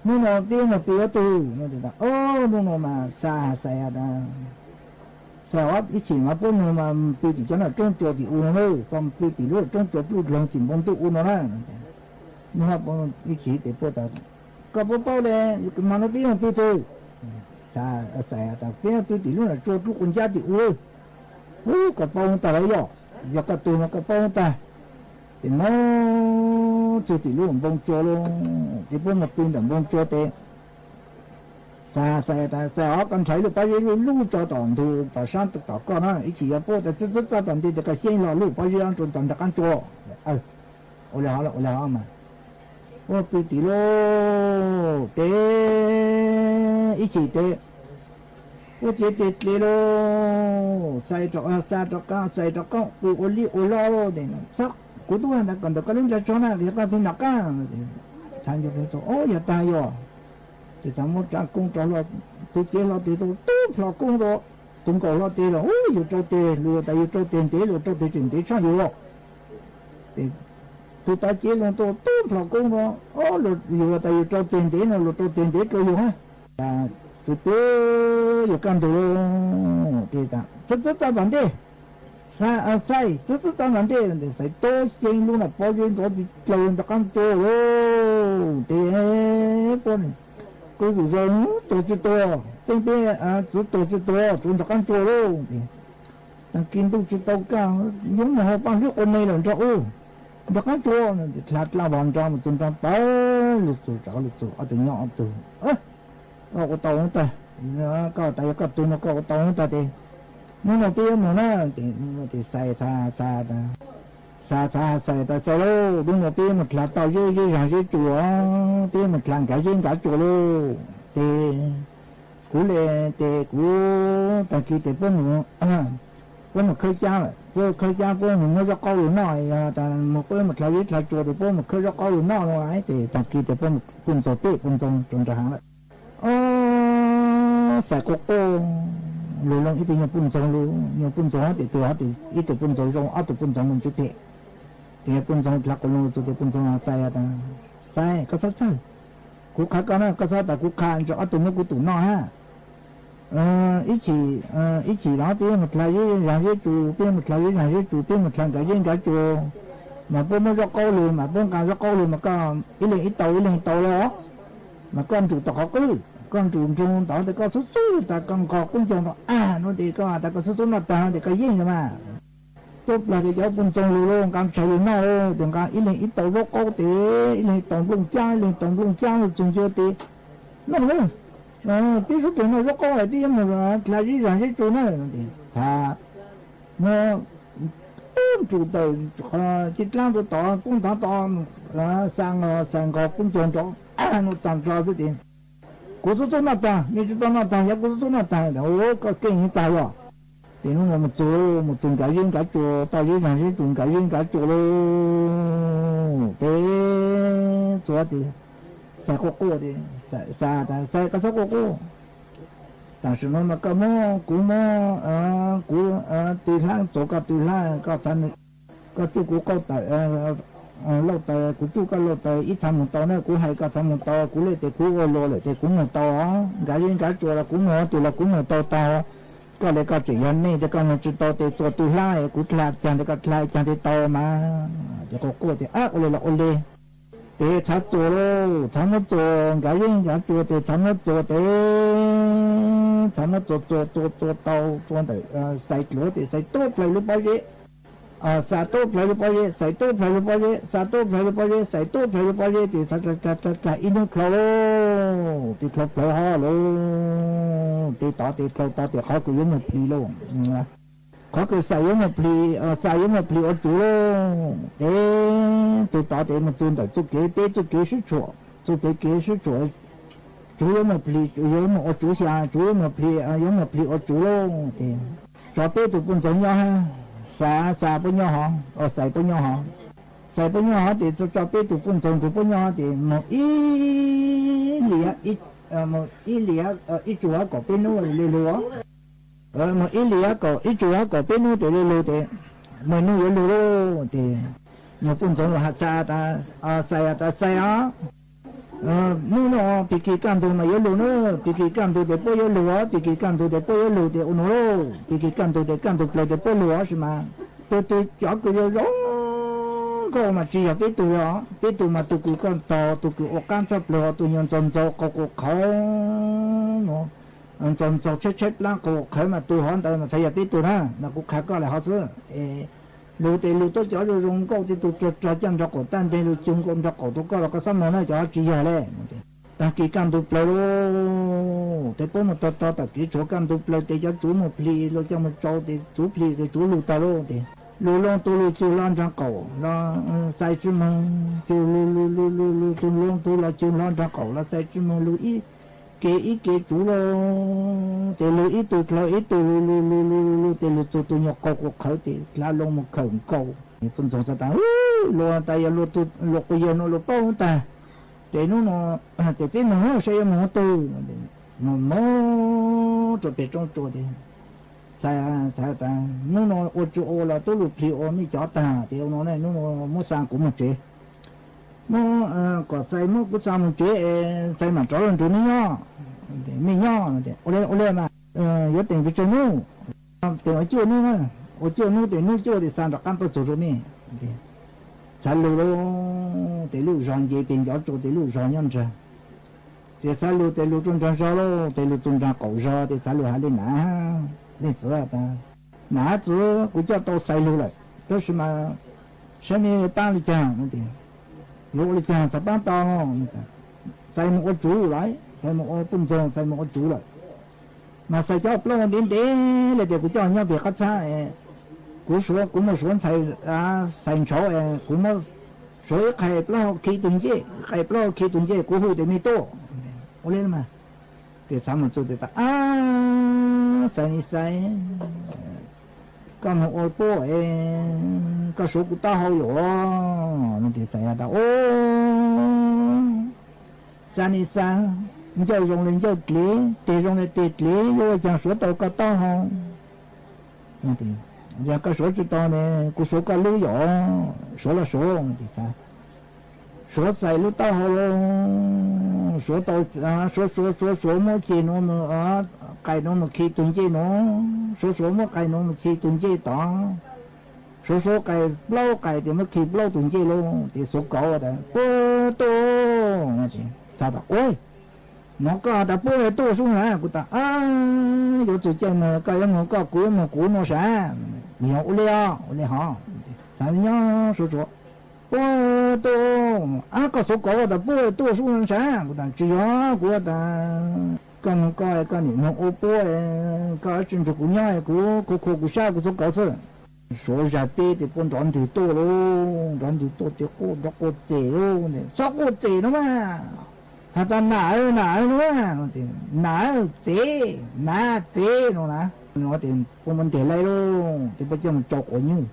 nub no peb moog pw huv twg? Ob, nub no mas Xaiv has Xaiv tas, Xaiv ob, ib chim mas puab moog mas pw tim cov nraum roob tsua tim u no na, koj pw tim lub roob tsua pluj dloog tim npoo ntuj u no na. Nub hov ib chim tes puab tas, koj puab paub le, mas nub peb moog pw twg? Xaiv tas, peb moog pw tim lub nraum tsua pluj quas ncab tim u. Ub, koj paub tag lawm yog, yog koj tug no koj paub tag. Tes moog txug tim lub npoo tsua lawm, tes puab moog pw ntawm npoo tsua tes Xaiv has Xaiv tas, Xaiv ob, koj nrhav lub pob zeb lub lub tso tom ntug tom sab tom koj na, ib chim yog puab tas txawb txawb txawb tom ntej tes koj xyeeb hlo lub pob zeb rua tom nraag qaab tsua. Ua le hov, ua le hov mas. Puab pw tim lub tes ib chim tes puab cev tes dle lug, Xaiv rov, Xaiv rov qaab, Xaiv rov qaab pw ua liaj ua lob lawm tes, kuv tub has ntawd kom ntawm koj lub ncaj tsog na, yog koj pheej nov qaab. Thav yog tag yog, tes txawm muab rab koob rau hlo, tug cev hlo tes tug tub plho koob rua, tug nkaus hlo tes los ub yug rau tes, luas tas yug rau tes ntev, luas rau tes tseem ntev tshaj yug lawm. Tes tug tod cev lug tug tub plho koob rua, yug tas yug rau tes ntev no luas rau tes ntev rua yug hab. Txwv pw yug kaj ntug lawm tes txawb txawb txawb tom ntej, Xaiv txawb txawb txawb tom ntej, Xaiv tuab xyeeb lub nraum pob zeb nrov ti dlaws nraag qaab tsua lawm tes puab qw zom zaws, tuag tsi tuag, txeeb peb txwv tuag tsi tuag, tsuav nraag qaab tsua lawm tes. Taag kis ntuj tsi tau kaj, yuav moog haus paaj hlwb quas me lawm nrug u, nraag qaab tsua. Dlha dlaa vog nrug mus txug nraag pawg lug txug, lug txug ob tug nyob ob tug, koj ua tau tag, koj tas yog koj tug no koj ua tau tag tes, nub no peb yuav moog na. Tes Xaiv, Xaiv has Xaiv tas, Xaiv lauj, nub no peb yuav moog dlha tau zeb, zeb zag zeb tsua, peb yuav moog dlha nkag zeb nkag tsua lauj. Tes kuv le, tes kuv, taag kis tes puab, puab moog khawb cab lawm, puab khawb cab puab moog muab zaub qaub lug noj, yog tas puab yuav moog dlha zeb dlha tsua tes puab moog khawb zaub qaub lug noj no lawm. Tes taag kis tes puab puj ntxoog peb puj ntxoog rua nraag haav lawm. Ob, Xaiv quaj quaj, lug loo ib tug nyuag puj ntxoog lug, nyuag puj ntxoog hab tes tug hab tes ib tug puj ntxoog zoo, ob tug puj ntxoog lug ntsis phem. Tes nyuag puj ntxoog dlha quas lug txug tes puj ntxoog has Xaiv tas, Xaiv koj txhob txhawj, kuv qha koj na, koj txhob tas kuv qha, ntshe ob tug muab kuv tum noj hab. Ib chim, ib chim los peb yuav moog dlha zeb zag zeb tsua, peb yuav moog dlha zeb zag zeb tsua, peb moog dlha nkag zeb nkag tsua, mas puab muab zaub qaub lug, mas puab nqaa zaub qaub lug mas koj ib leeg ib tau ib leeg tau lawm, mas koj nrug tom qhov qwj, koj nrug nroog ntawd tes koj xub xub tas koj nqos qub ncoog rua a no tes koj tas koj xub xub noj taag tes koj yeej lawm mas. Tuab plag tes cov puj ntxoog lug lauj, nqaa tshais lug noj lauj, tes nqaa ib leeg ib tau zaub qaub tes ib leeg tau nplooj cab, ib leeg tau nplooj cab lug txug ncua tes, noj na, peb sub teg noj zaub qaub, peb yuav moog dlha zeb zag zeb tsua na. Txha muab nrug tawm qhov caj dlaab rua tod, poob nthav tod, Xaiv nqos qub ncoog nrov a no taag nrho xwb tes, kuv xub xub noj taag, mej tsi tau noj taag, yog kuv xub xub noj taag. Koj keej heev tag yog. Tes nub no mus txug, mus txug nkag zeb nkag tsua, tau zeb zag zeb tsua nkag zeb nkag tsua lauj. Tes txug tes Xaiv quaj quaj tes, Xaiv tas, Xaiv koj txhob quaj quaj. Tam sim no mas koj muab kuv, muab kuv tw hlab, txuas koj tw hlab, koj txha, koj tsuj kuv qauj taws, lauj taws, kuv tsuj koj lauj taws, ib txha moog tau na, kuv hais koj txha moog tau, kuv le tes kuv ua luas lawm tes kuv moog tau, nkag zeb nkag tsua los kuv moog ua twg los kuv moog tau taag. Koj le koj tseem yog neeg tes koj moog tsi tau tes txuas tw hlab, kuv dlha caag tes koj dlha caag tes tau mas. Tes quaj quaj tes, ab, ua le los ua le. Tes txha txuas lauj, txha muab txuas nkag zeb nkag tsua tes txha muab txuas tes, txha muab txuas txuas txuas txuas tau txua ntawm Xaiv dluav tes Xaiv tuab plhaws lub pob zeb, Xaiv tuab plhaws lub pob zeb, Xaiv tuab plhaws lub pob zeb, Xaiv tuab plhaws lub pob zeb, Xaiv tuab plhaws lub pob zeb tes txha dlha ib nub dlhau lauj, tes dlhau plawg hov lauj, tes tod tes dlhau tod tes qhov kws yuav moog plhis lauj. Qhov kws Xaiv yuav moog plhis, Xaiv yuav moog plhis ua tsuv lauj. Tes txug tod tes moog txug ntawm txuj kev, peb txuj kev sib tshuam, txuj kev kev sib tshuam, tsuv yuav moog plhis, yuav moog ua tsuv xya, tsuv yuav moog plhis, yuav moog plhis ua tsuv lauj. Tes tso peb tug puj ntxoog nyob hab, Xaiv, Xaiv puab nyob hov, Xaiv puab nyob hov, Xaiv puab nyob hov tes tso peb tug puj ntxoog nrug puab nyob hov tes moog ib hlis, moog ib hlis ib tsu hab kaum peb nub le lug. Mus ib hlis ob kaum, ib tsug ob kaum peb hnub tes lug lug tes, mus nub yuav lug lauj tes, nyuag puj ntxoog lug has txais tas, txais tas, txais os, nub no pig kig kaj ntug mas yuav lug na, pig kig kaj ntug tes puab yuav lug os, pig kig kaj ntug tes puab yuav lug tes ua nuav lauj, pig kig kaj ntug tes kaj ntug plawg tes puab lug os, sis mas tug tug cov kws zoo zoo nkauj mas tsis yog peb tug li os, peb tug mas tug kws koj tog, tug kws ua qaab tshaj plawg, tug nyuag ntxaug ntxaug qaug quas qhawv, ntxaug ntxaug tshaib tshaib plab qaug quas qhawv mas tug hov ntawd mas txhad yog peb tug na, mas kuv qha koj le hov xwb es, lug tes lug tuab cov zoo zoo nkauj tej tug rog rog coj nrog qaum taj nteg lug cug nkaus nrog qaum rau koj los koj xob moog na, cov hov tsis yog le. Taag kis kaj ntug plawg lauj, tes puab mus tog tog tom kev tshuav kaj ntug plawg tes cov tsuv mus plhis los coj mus tsau tes tsuv plhis tes tsuv lug tag lauj tes, lug loo tug lug cug hlo nraag qaum los txais tsi moog, cug lug lug lug lug lug tug loo tug los cug hlo nraag qaum los txais tsi moog, lug ib ke ib ke tsuv lauj, tes lug ib tug dlhau ib tug lug lug lug lug lug lug tes lug txug tug nyuag qaug quas qhawv tes dlha loo mus khawm nkaus. Puj ntxoog tas, luag tas yog luag quas yawg nuav luag paub tag, tes nub no tes peb moog saib yuav moog ua twg. Moog moog rua peg roob tsua tes, txhais tas nub no ua tsi ua los tub lug plhis ua mej cov tag tes ua no, nub no muab xa kuv moog tsev, muab, kom txais muab kuv xa moog tsev es txais mam rov lug nrug mej nyob. Mej nyob, ua le mas, yuav teem pes tsawg nub? Teem ua cuaj nub na, ua cuaj nub tes nub cuaj tes xa rov qaab tuaj txug rua mej. Txhad lug lauj, tes lub zog nce peg ncov tsua tes lub zog nyob nraag, tes txhad lug tes lug rua nraag zog lauj, tes lug txug nraag qaum zog tes txhad lug has le nam, leej txiv tas, nam txiv, kuv coj tau xais lug lawm tab sis mas saib mej paab le caag. Yuav ua le caag txhad paab tau? Xais moog ua tsuv lawm, xais moog ua puj ntxoog, xais moog ua tsuv lawm, mas xais cov plaub ntev ntev le tes kuv coj nyob peg qab txhab, kuv suav, kuv muaj suav ntxhais, xais ntshauv es kuv muab suav ib qhais plaub hau khi tug ncej, ib qhais plaub hau khi tug ncej kuv hu tes mej tuaj. Ua le mas, tes txhad moog txug tes tas, ab, xais ne xais, koj moog ua puab es koj suav kuv taub hau yom? Tes xais tas, u, xais ne xais, ncauj zoo le ncauj dlev, teg zoo le teg dlev, yuav ua caag suav tau koj taub hau? Yog koj suav tsi tau ne, kuv suav koj lub yom, suav los suav. Suav xais lub taub hau, suav tau, suav suav suav suav muab ceg nuav, qais nuav mus khi tug ncej nuav, suav suav muab qais nuav mus khi tug ncej tod, suav suav qais plaub qais tes muab khi plaub tug ncej lauj. Tes xuav kauv tas, puab tuaj. Txhais tas, u, nov koj tas puab tuaj sub na. Kuv tas, yuav txug caij moog koj yuav moog koj, kuv yuav moog kuv no sav. Yog ua le os, ua le hov. Txhais nyob suav suav, puab tuaj, ab, koj xuav kauv tas puab tuaj sub na sav. Kuv tas tsi yog, kuv tas koj moog koj, koj nim moog ua puab, koj tsi nrug kuv nyob, kuv khua khua kuv sab kuv xuav kauv xwb. Suav zag peb tes puab nrov ntwg tuaj lauj, nrov ntwg tuaj tes quaj nrov quaj txeg lauj. Txhob quaj txeg no mas, has tas nam nam no, nam txev, nam txev no na. No tes puab muab ntes laib lauj, tes puab coj mus tsau quav nyuj.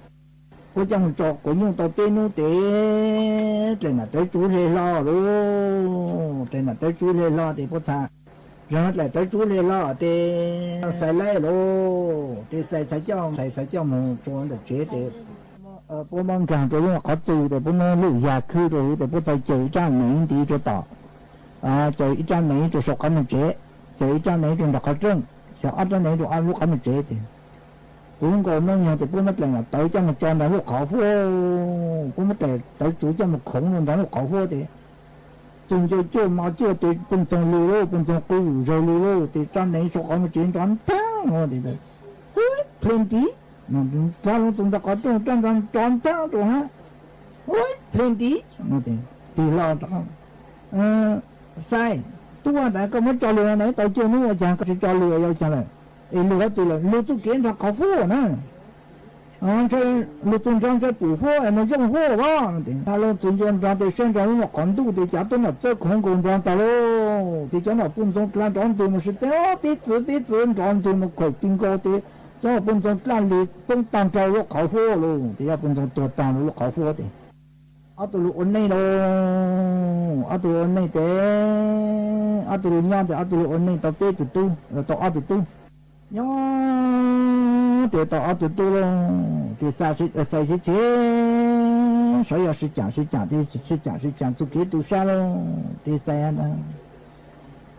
Puab coj mus tsau quav nyuj tau peb nub tes dlaim nam tawv tsuv hle hlo lauj, dlaim nam tawv tsuv hle hlo tes puab txhais, zog dlaim tawv tsuv hle hlo tes xais laib lauj, tes xais txhais coj, xais txhais coj mus tsua ntawm tsev tes puab muab nkaag rua lub qhov txus tes puab muab lub yag khwb rua huv tes puab txhais caws ib rab neev ntiv rua tom, caws ib rab neev rua saum qhov muag tsev, caws ib rab neev rua nraag qhov rooj, caws ob rab neev rua ob lub qhov muag tsev tes, puv nkaus nub nyoog tes puab muab dlaim nam tawv coj mus tso nraag lub qhov huab, puab muab dlaim tawv tsuv coj mus khoov rua nraag lub qhov huab tes, txug ncua cuaj mos cuaj tes puj ntxoog lug lauj, puj ntxoog qw zug zaug lug lauj, tes rab neev saum qhov muag tsev nrov ntaab, hu, plhe ntiv, dlaag lug txug nraag qhov rooj rab nrov ntaab rua hab, hu, plhe ntiv, tig hlo, xais, tub, tas koj muab tso lug no tau cuaj nub ua caag koj tsi tso lug, yog caag lawm es lug hab twg lawm? Lug txuj kev nraag qhov huab na, lug txug nraag ntshai pum huab es moog zooj huab as. Dlaag lug txug ncua nraag tes saib nraag lub qhov ntuj tes cav tub nam txawb khoov nkaus nraag tag lauj, tes cov nam puj ntxoog dlaag nrov ntwg mus sib teb, peb txwv peb txwv, nrov ntwg mus khaum pig nkaus tes cov nam puj ntxoog dlaaj le poob taag nrho lub qhov huab lauj, tes yog puj ntxoog tuag taag lub qhov huab tes ob tug lug ua neej lauj, ob tug lug ua neej tes, ob tug lug nyob tes ob tug lug ua neej tau peb tug tub, tau ob tug tub. Nyob Tes tau ob tug tub lauj, tes txais sib cem, sav yog sib cem sib cem, tes sib cem sib cem txuj kev tu sab lauj, tes txais ntag.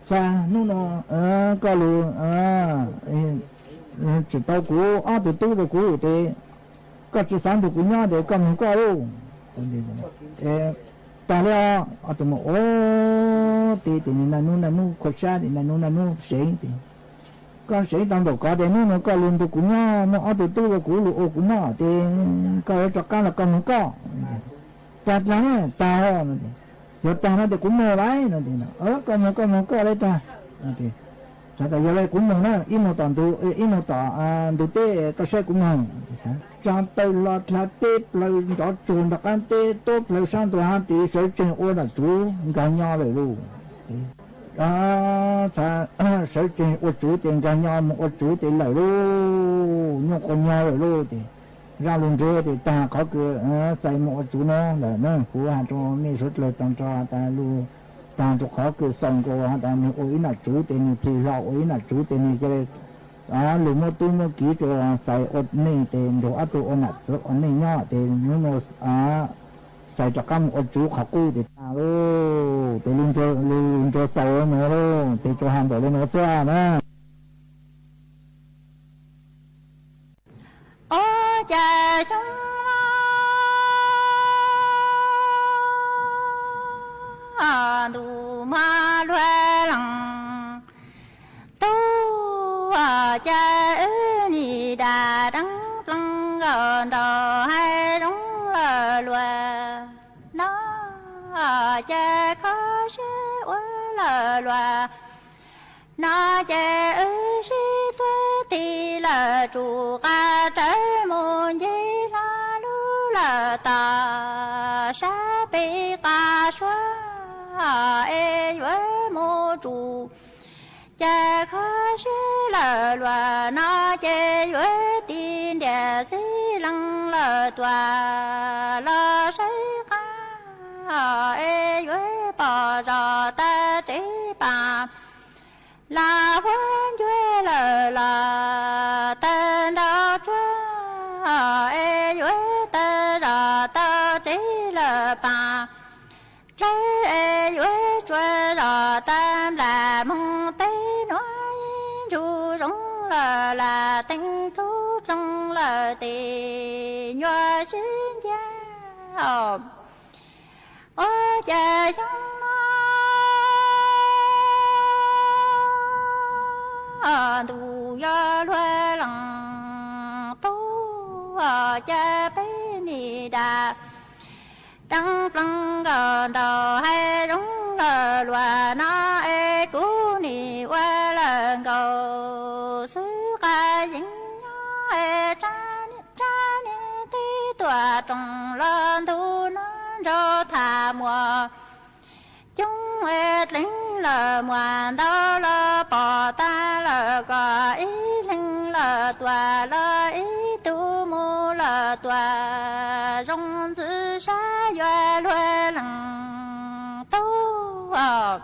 Txais hnub no koj lug tsim tau kuv ob tug tub rau kuv tes koj tsis xav nrug kuv nyob tes koj moog koj lauj. Tag li os, ob tug muam ua tes tes naj nub naj nub khuav sab tes naj nub naj nub seev tes koj seev tau npaum kov tes hnub no koj lug nrug kuv nyob muab ob tug tub rau kuv lug ua kuv noj tes koj yuav rov qab los koj moog koj. Tag dlaag na, tag no, yog tag no tes kuv moog lawm no. Koj moog koj moog koj le tag. Txhais tas yog le kuv moog na, ib moog tom ntug, ib moog tom ntug teb koj saib kuv moog. Tsa taw hlo dlha teb plawg nrov tsuag nrov qaab teb tuab plawg sab ntug hab tes sawv tsees ua nom tsuv nkaag nyo lawm lauj. Sawv tsees ua tsuv tes nkaag nyo moog ua tsuv tes lawm lauj, nyuaj quas nyog lawm lauj tes zaj lug nrug tes tag qhov kws txais moog ua tsuv no lawm na. Kuv has rua mej suav dlawg taag nrho tas lug tag rua qhov kws xaus nkaus has tas nwg ua ib nom tsuv tes nwg plig hlo ua ib nom tsuv tes nwg lug muab tub muab kiv rua Xais ua neej tes nrug ob tug ua nam txiv ua neej nyob tes hnub no Xais rov qab moog ua tsuv qhov qub tes tag lauj. Tes lug nrug xaus nuav lauj, tes tsuas has npaum le nuav xwb na. Ob caag xyoo ntuj mog luag leej tub, ob caag wb nim dam deeb pleeg nkaus nraug haib zoov lawm luag no, ob caag kho siab ua lawm luag no ces wb sib tuav tig lawm tsum qab rawv mus ncig hlo lug lawm tom sab pem qab suab es yuav mus tsum. Caag kho siab lawm luag no ces yuav tig ntiag xib leej lawm tuaj los saib qab es yuav pom zog tag tsev paam los huab ncuav lawm los tawg nrau tsuag es yuav tawg zog tau tsev lawm paam dlawb es yuav tsuag zog tag nplam moog teb nuav ib ntsug zoov lawm lam teev tub dloog lawm tes nyuaj sib ncaag. Ua cas xyoo no ntuj yog luag leej tub, ua cas peb nim dam deeb pleeg nkaus nraug haib zoov lawm luag no es kuv nim ua lawm nkaus xwb qab yeej nyob es tsab niag teb tuam rooj los ntug no nraug tham muas coob es dleev lawm muas ntau los pom tag lawm koj ib leeg lawm tuaj los ib tug mus lawm tuaj zoo ntxwv sab yuav luag leej tub.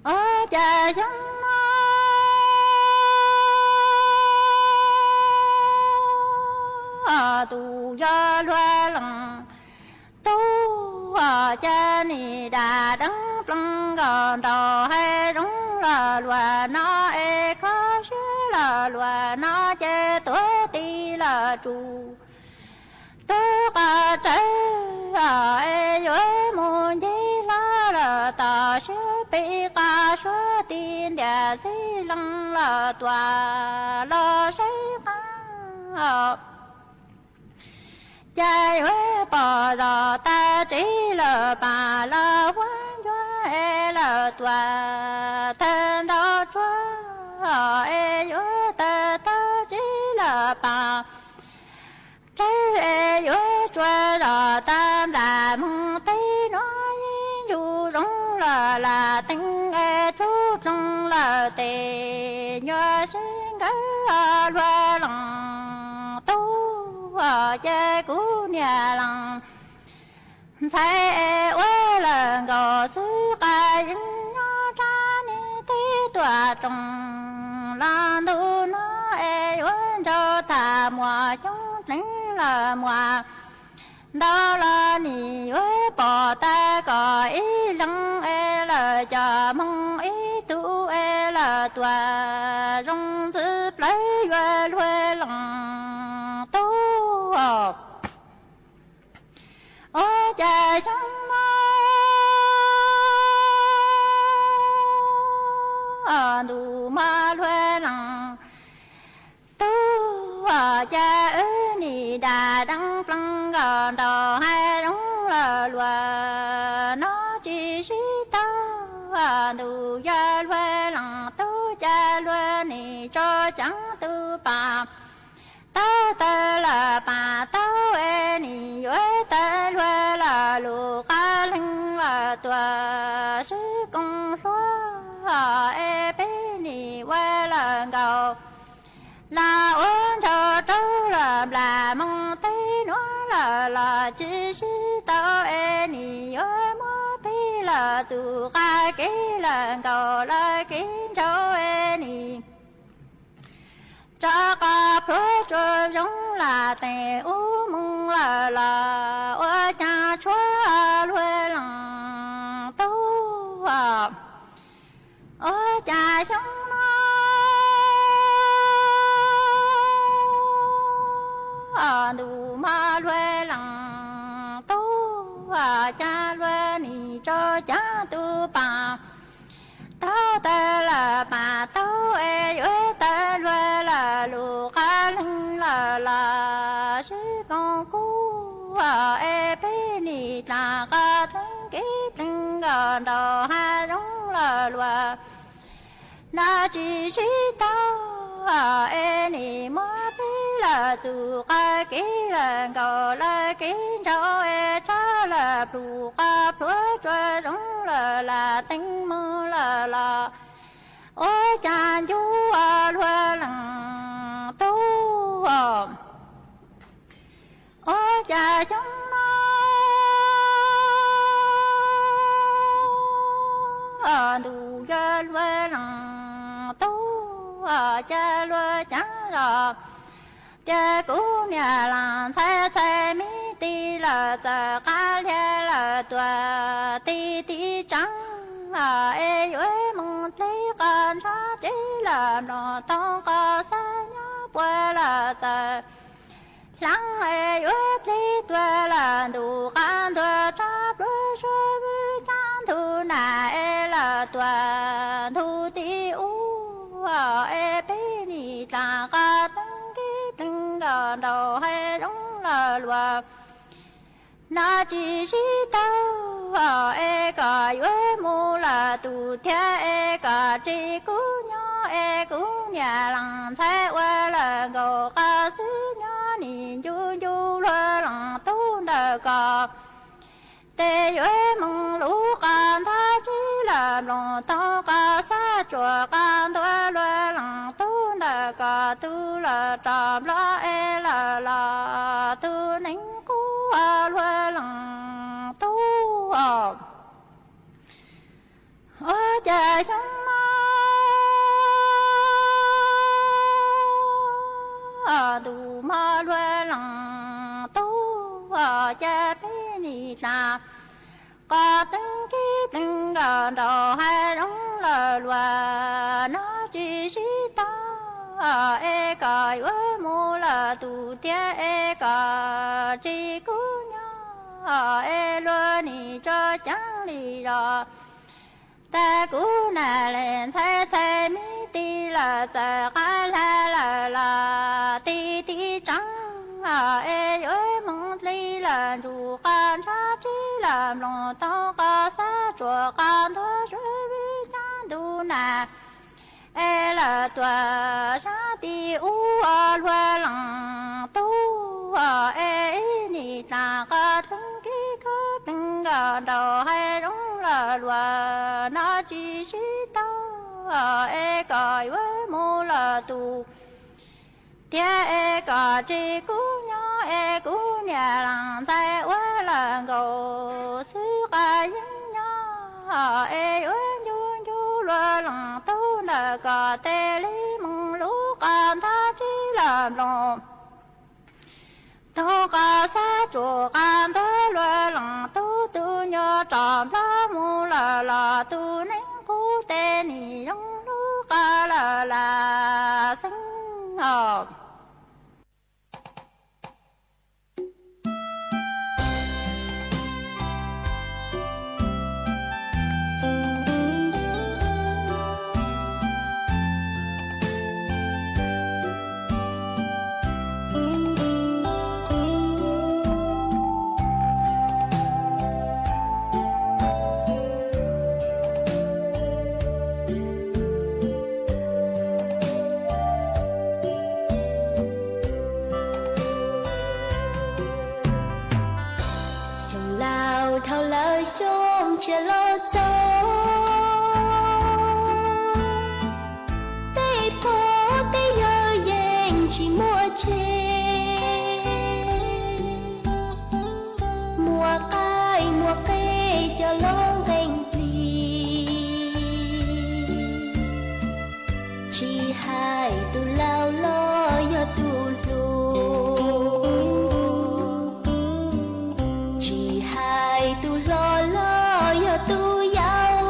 Ua cas xyoo no ntuj yog luag leej tub, ua cas nim dam deeb pleeg nkaus nraug haib zoov lawm luag no es kho siab lawm luag no ces tuav tig lawm tsum tub qab rawv es yuav mus ncig hlo lawm tom sab pem qab suab tig ntiag xib leej lawm tuaj los saib qab cas yuav pom zog tag tsev lawm paam los huab ncuav es lawm tuaj tawg nrau tsuag es yuav tawg tau tsev lawm paam dlawb es yuav tsuag zog tag nplam moog teb nuav ib ntsug zoov lawm lam teev es tub dloog lawm tes nyuaj sib nkawd luag leej tub, ua cas kuv niag leej ntxhais es ua lawm nkaus xwb qab yeej nyob tsab niag teb tuam rooj los ntug no es nraug tham muas xyoob pleev lawm muas ntau los nim yuav pom tag kom ib leeg es lawm cov hmoo ib tug es lawm tuam zoo ntxwv plawv yuav luag leej tub. Ua cas xyoo no ntuj mog luag leej tub, cas wb nim dam deev plees nkaus nraum hav zoov lawm luag no tsis sib tau. Ntuj yog luag leej tub cas luag nim tso ceev tus pam taub taw lawm pam taub es nim yuav tawm luag lawm lus qab leeg lawm tuam sib koom hluas es peb nim ua lawm nkaus los ua nraug rau lawm nplam moo teb nuav lawm los tsis sib tau es nim yuav muab peb lawm txuv qab kev lawm nkaus lawm kev nraug es nim rov qab pluag tsuas zoo lam teem ub moog lawm los ua cas tshuav luag leej tub. Ua cas xyoo no ntuj mog luag leej tub, cas luag nim tso ceev tus pam taub taw lawm pam taub es yuav tawm luag lawm lus qab leeg lawm los sib koom kuv es peb nim dlaam qab teeb kev plees nkaus nraum hav zoov lawm luag no tsis sib tau es nim muab peb lawm txuv qab kev lawm nkaus lawm kev nraug es rov lawm plug qab pluag tsuas zoo lawm lam teem moog lawm los ua cas ncu luag leej tub. Ua cas xyoo no ntuj yog luag leej tub, cas luag ceev zog tias kuv niam leej ntxhais txhais me tis lawm txawm qab liag lawm tuam tis tiv tseev es yuav moog dleg qhov ntshav tsev lawm mloog toog qhov xab nyob puag lawm txawm hlaab es yuav dleg tuag lawm ntuj qab ntuag rov pluag suav vwm caab ntug nam es lawm tuam ntug tim ub es peb nim dlaam qab teeb kev plees nkaus nraum hav zoov lawm luag no tsis sib tau es kom yuav mus lawm tus thiab es kom tsis kuv nyob es kuv niam leej ntxhais ua lawm nkaus qhov xwb nyob nim ncu ncu luag leej tub ntawm koj tes yuav moog lub qab ntuag tsev lawm mloog toog qhov xab tsuas qab ntuag luag leej tub ntawm koj tug lawm rov nplog es lawm los tug neeb qub luag leej tub. Ua cas xyoo no ntuj mog luag leej tub, cas peb nim dlaam qhov teeb kev plees nkaus nraum hav zoov lawm luag no tsis sib tau es kom yuav mus lawm tus thiab es kom tsis kuv nyob es luag nim tso ceev li zog. Tag kuv nam leej ntxhais txhais me tis lawm txawm qab hla lawm los tis tiv tseev es yuav moog dlig lawm ntug qab ntshav tsev lawm mloog toog qhov xab tsuas qab ntuag suav vwm caab ntug nam es lawm tuam saab tim ub luag leej tub es nim dlaam qhov teeb kev khaub plees nkaus nraum hav zoov lawm luag no tsis sib tau es kom yuav mus lawm tus thiab es kom tsis kuv nyob es kuv niam leej ntxhais ua lawm nkaus xwb qab yeeb nyob es yuav ncu ncu luag leej tub ntawm koj tes li moog lub qab ntuag tsev lawm nplooj. Tug qas xab tsuj qas ntuag luaj leej tug, tug nyuag roj nplog mus lawm los tug neeg qub teb nim zoo lub qas lawm lam xeeb os. Xyoo laus dhau lawm xyoo tsiab los txog, tej pog tej yawg yeej tsis muaj tsev, muaj qaib muaj qe coj los nqee plig. Tsis hais tus laus los yog tus hluas, tsis hais tus hlob los yog tus yau,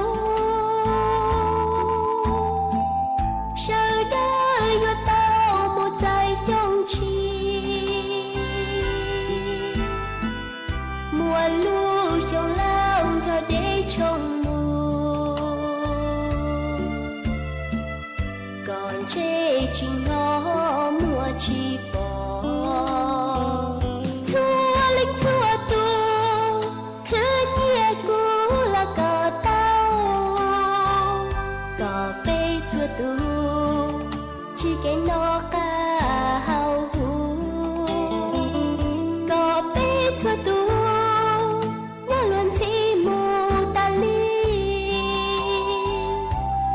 sawv daws yuav tau mus txais xyoo tshiab. Muaj lub xyoo laus nrog deb tshooj mus, koj ntshe tsis hnov muaj tsis pom. Txhua leej txhua tus khwv nyiaj kuv los kom tau, kom peb txhua tus tsis kev noj qab haus huv, kom peb txhua tus nyob luag ntxhi mus tas li,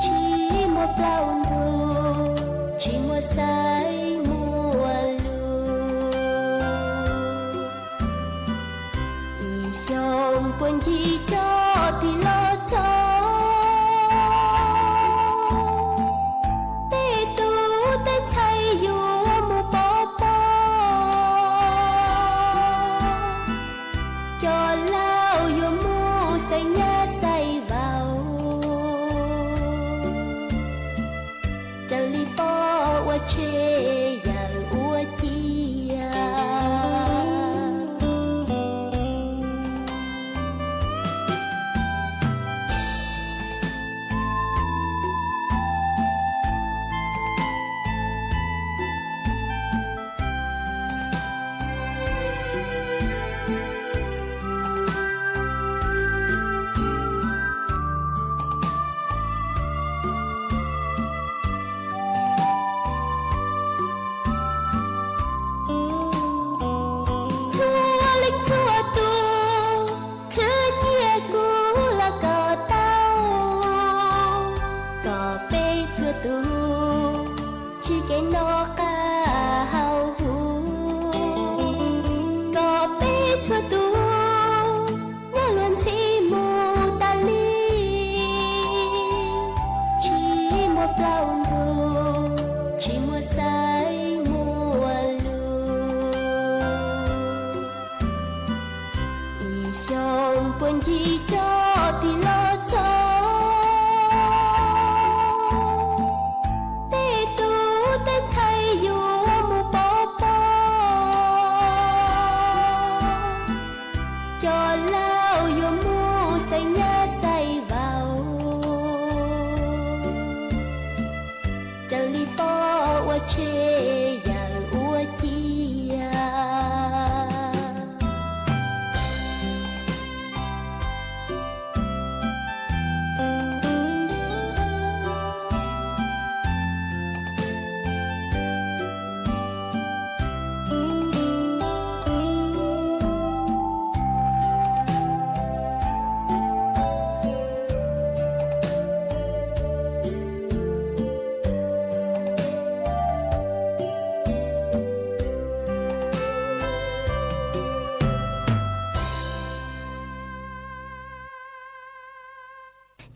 tsis muaj plaub ntug, tsis muaj xaiv muaj lus. Ib xyoo puag ncig rov tig los txog, tej tub tej ntxhais yuav mus pov pob, cov laus yuav mus xaiv nyab xaiv vauv, raws li pog ua tsheb yawm ua cia. Txhua leej txhua tus khwv nyiaj kuv los kom tau, kom peb txhua tus tsis kev noj qab haus huv, kom peb txhua tus nyob luag ntxhi mus tas li, tsis muaj plaub ntug, tsis muaj xaiv muaj lus. Ib xyoo puag ncig rov tig los txog, tej tub tej ntxhais yuav mus pov pob, cov laus yuav mus xaiv nyab xaiv vauv, raws li pog ua tsheb yawm ua cia.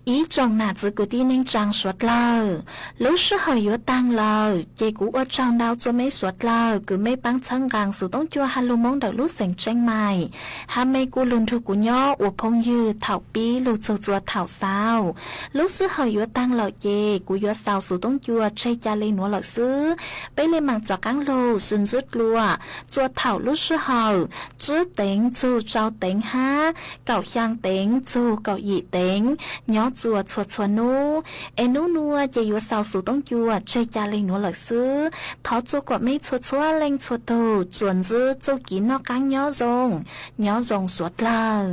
Ib tsoom nam txiv kwv tij neej tsaa suav dlawg, lub sij hawm yuav taag lawm ces kuv ua tsaug ntau txua meb suav dlawg kws meb paab txhawb nqaa Xus Toob Cua ha lug Moob ntawm lub xeev Tsheej Maim, hab mej kuj lug nrug kuv nyob ua phooj ywg thaum pib lug txug txua thaum xaus. Lub sij hawm yuav taag lawm ces kuv yuav xaus Xus Toob Cua tseg ca le nuav lawm xwb. Peb le maam rov qaab lug sib ntsib dlua txua thaum lub sij hawm tsib teev txug rau teev hab kaum xyaa teev txug kaum yim teev nyob txua txhua txhua nub. Es nub nua ces yuav xaus Xus Toob Cua tseg ca le nuav lawm xwb. Thov txua kuam mej txhua txhua leej txhua tug tsuas ntsib txuj kev noj qaab nyob zoo, nyob zoo suav dlawg.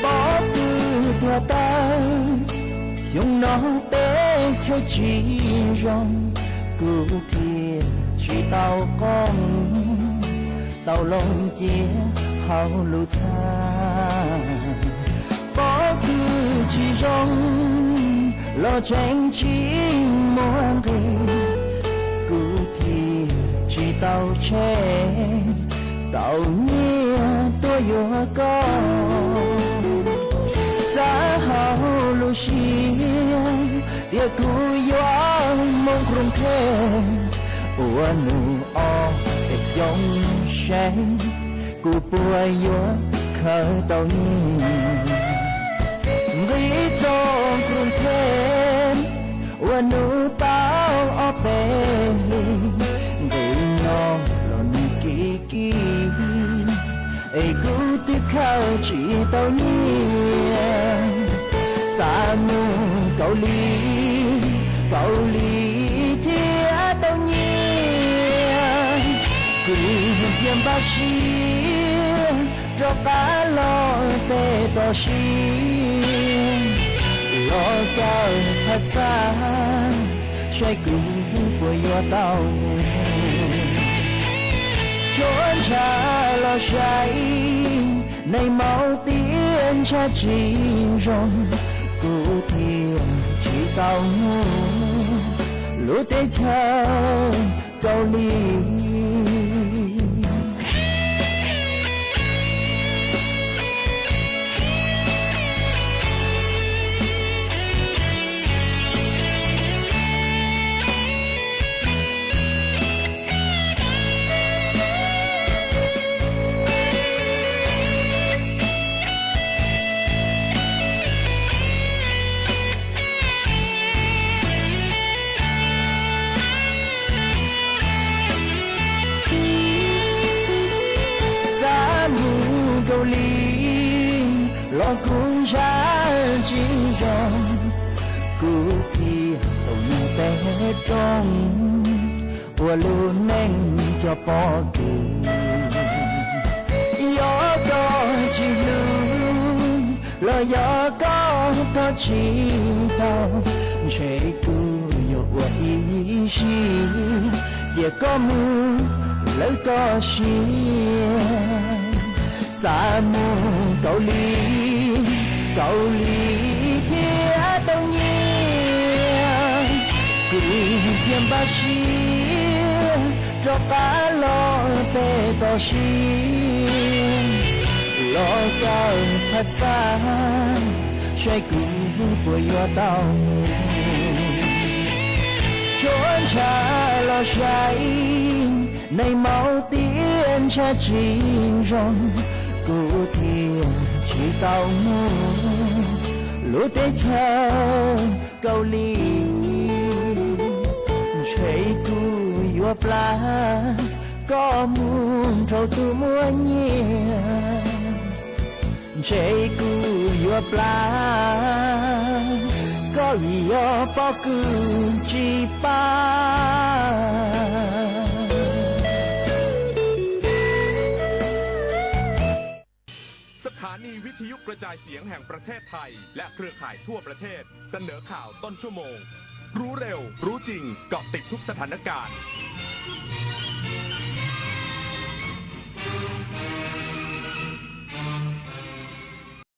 Pob kws tuag tawg, xyoo no teb chaws tsis zoo, kuv thiaj tsis tau qoob tau loo cia hauv lub txha. Pob kws tsis zoo los tseem tsis muaj nqis, kuv thiaj tsis tau tshem tau nyiaj tuaj yuav koj. Xav hauv lub siab tias kuv yuav mus Koog Theej ua nus ob peb xyoo seb kuv puas yuav khaws tau nyiaj. Nqis txog Koog Theej ua nus tau ob peb hlis, nqis no los nws kim kim es kuv twb khaws tsis tau nyiaj. Xav mus Kaus Lim, Kaus Lim thiaj tau nyiaj, kuv thiaj npaj siab rov qab los peb toj siab. Los kawm phas xas saib kuv puas yuav tau mus. Cuab ntsha los saib neeg maum tiab ntsha tsis zoo, kuv thiaj tsis tau mus lub teb chaws Kaus Lim. Xav mus Kaus Lim los kuv ntshaw tsis zoo, kuv thiaj tau nyob peb rooj ua lub neej cov pob kws. Yog koj tsis hlub los yog koj thov tsis tau, ntshe kuv yuav ua ib siab cia koj mus lawv koj siab. Xav mus Kaus Lim, Kaus Lim thiaj tau nyiaj, kuv thiaj npaj siab rov qab los peb toj siab. Los kawm phas xas saib kuv puas yuav tau mus. Cuab ntsha los saib neeg maum tiab ntsha tsis zoo, kuv thiaj tsis tau mus lub teb chaws Kaus Lim. Ntshe kuv yuav plam koj mus nrog tus muaj nyiaj, ntshe kuv yuav plam koj vim yog pob kws tsis pab. สถานีวิทยุกระจายเสียงแห่งประเทศไทยและเครือข่ายทั่วประเทศเสนอข่าวต้นชั่วโมง รู้เร็ว รู้จริง เกาะติดทุกสถานการณ์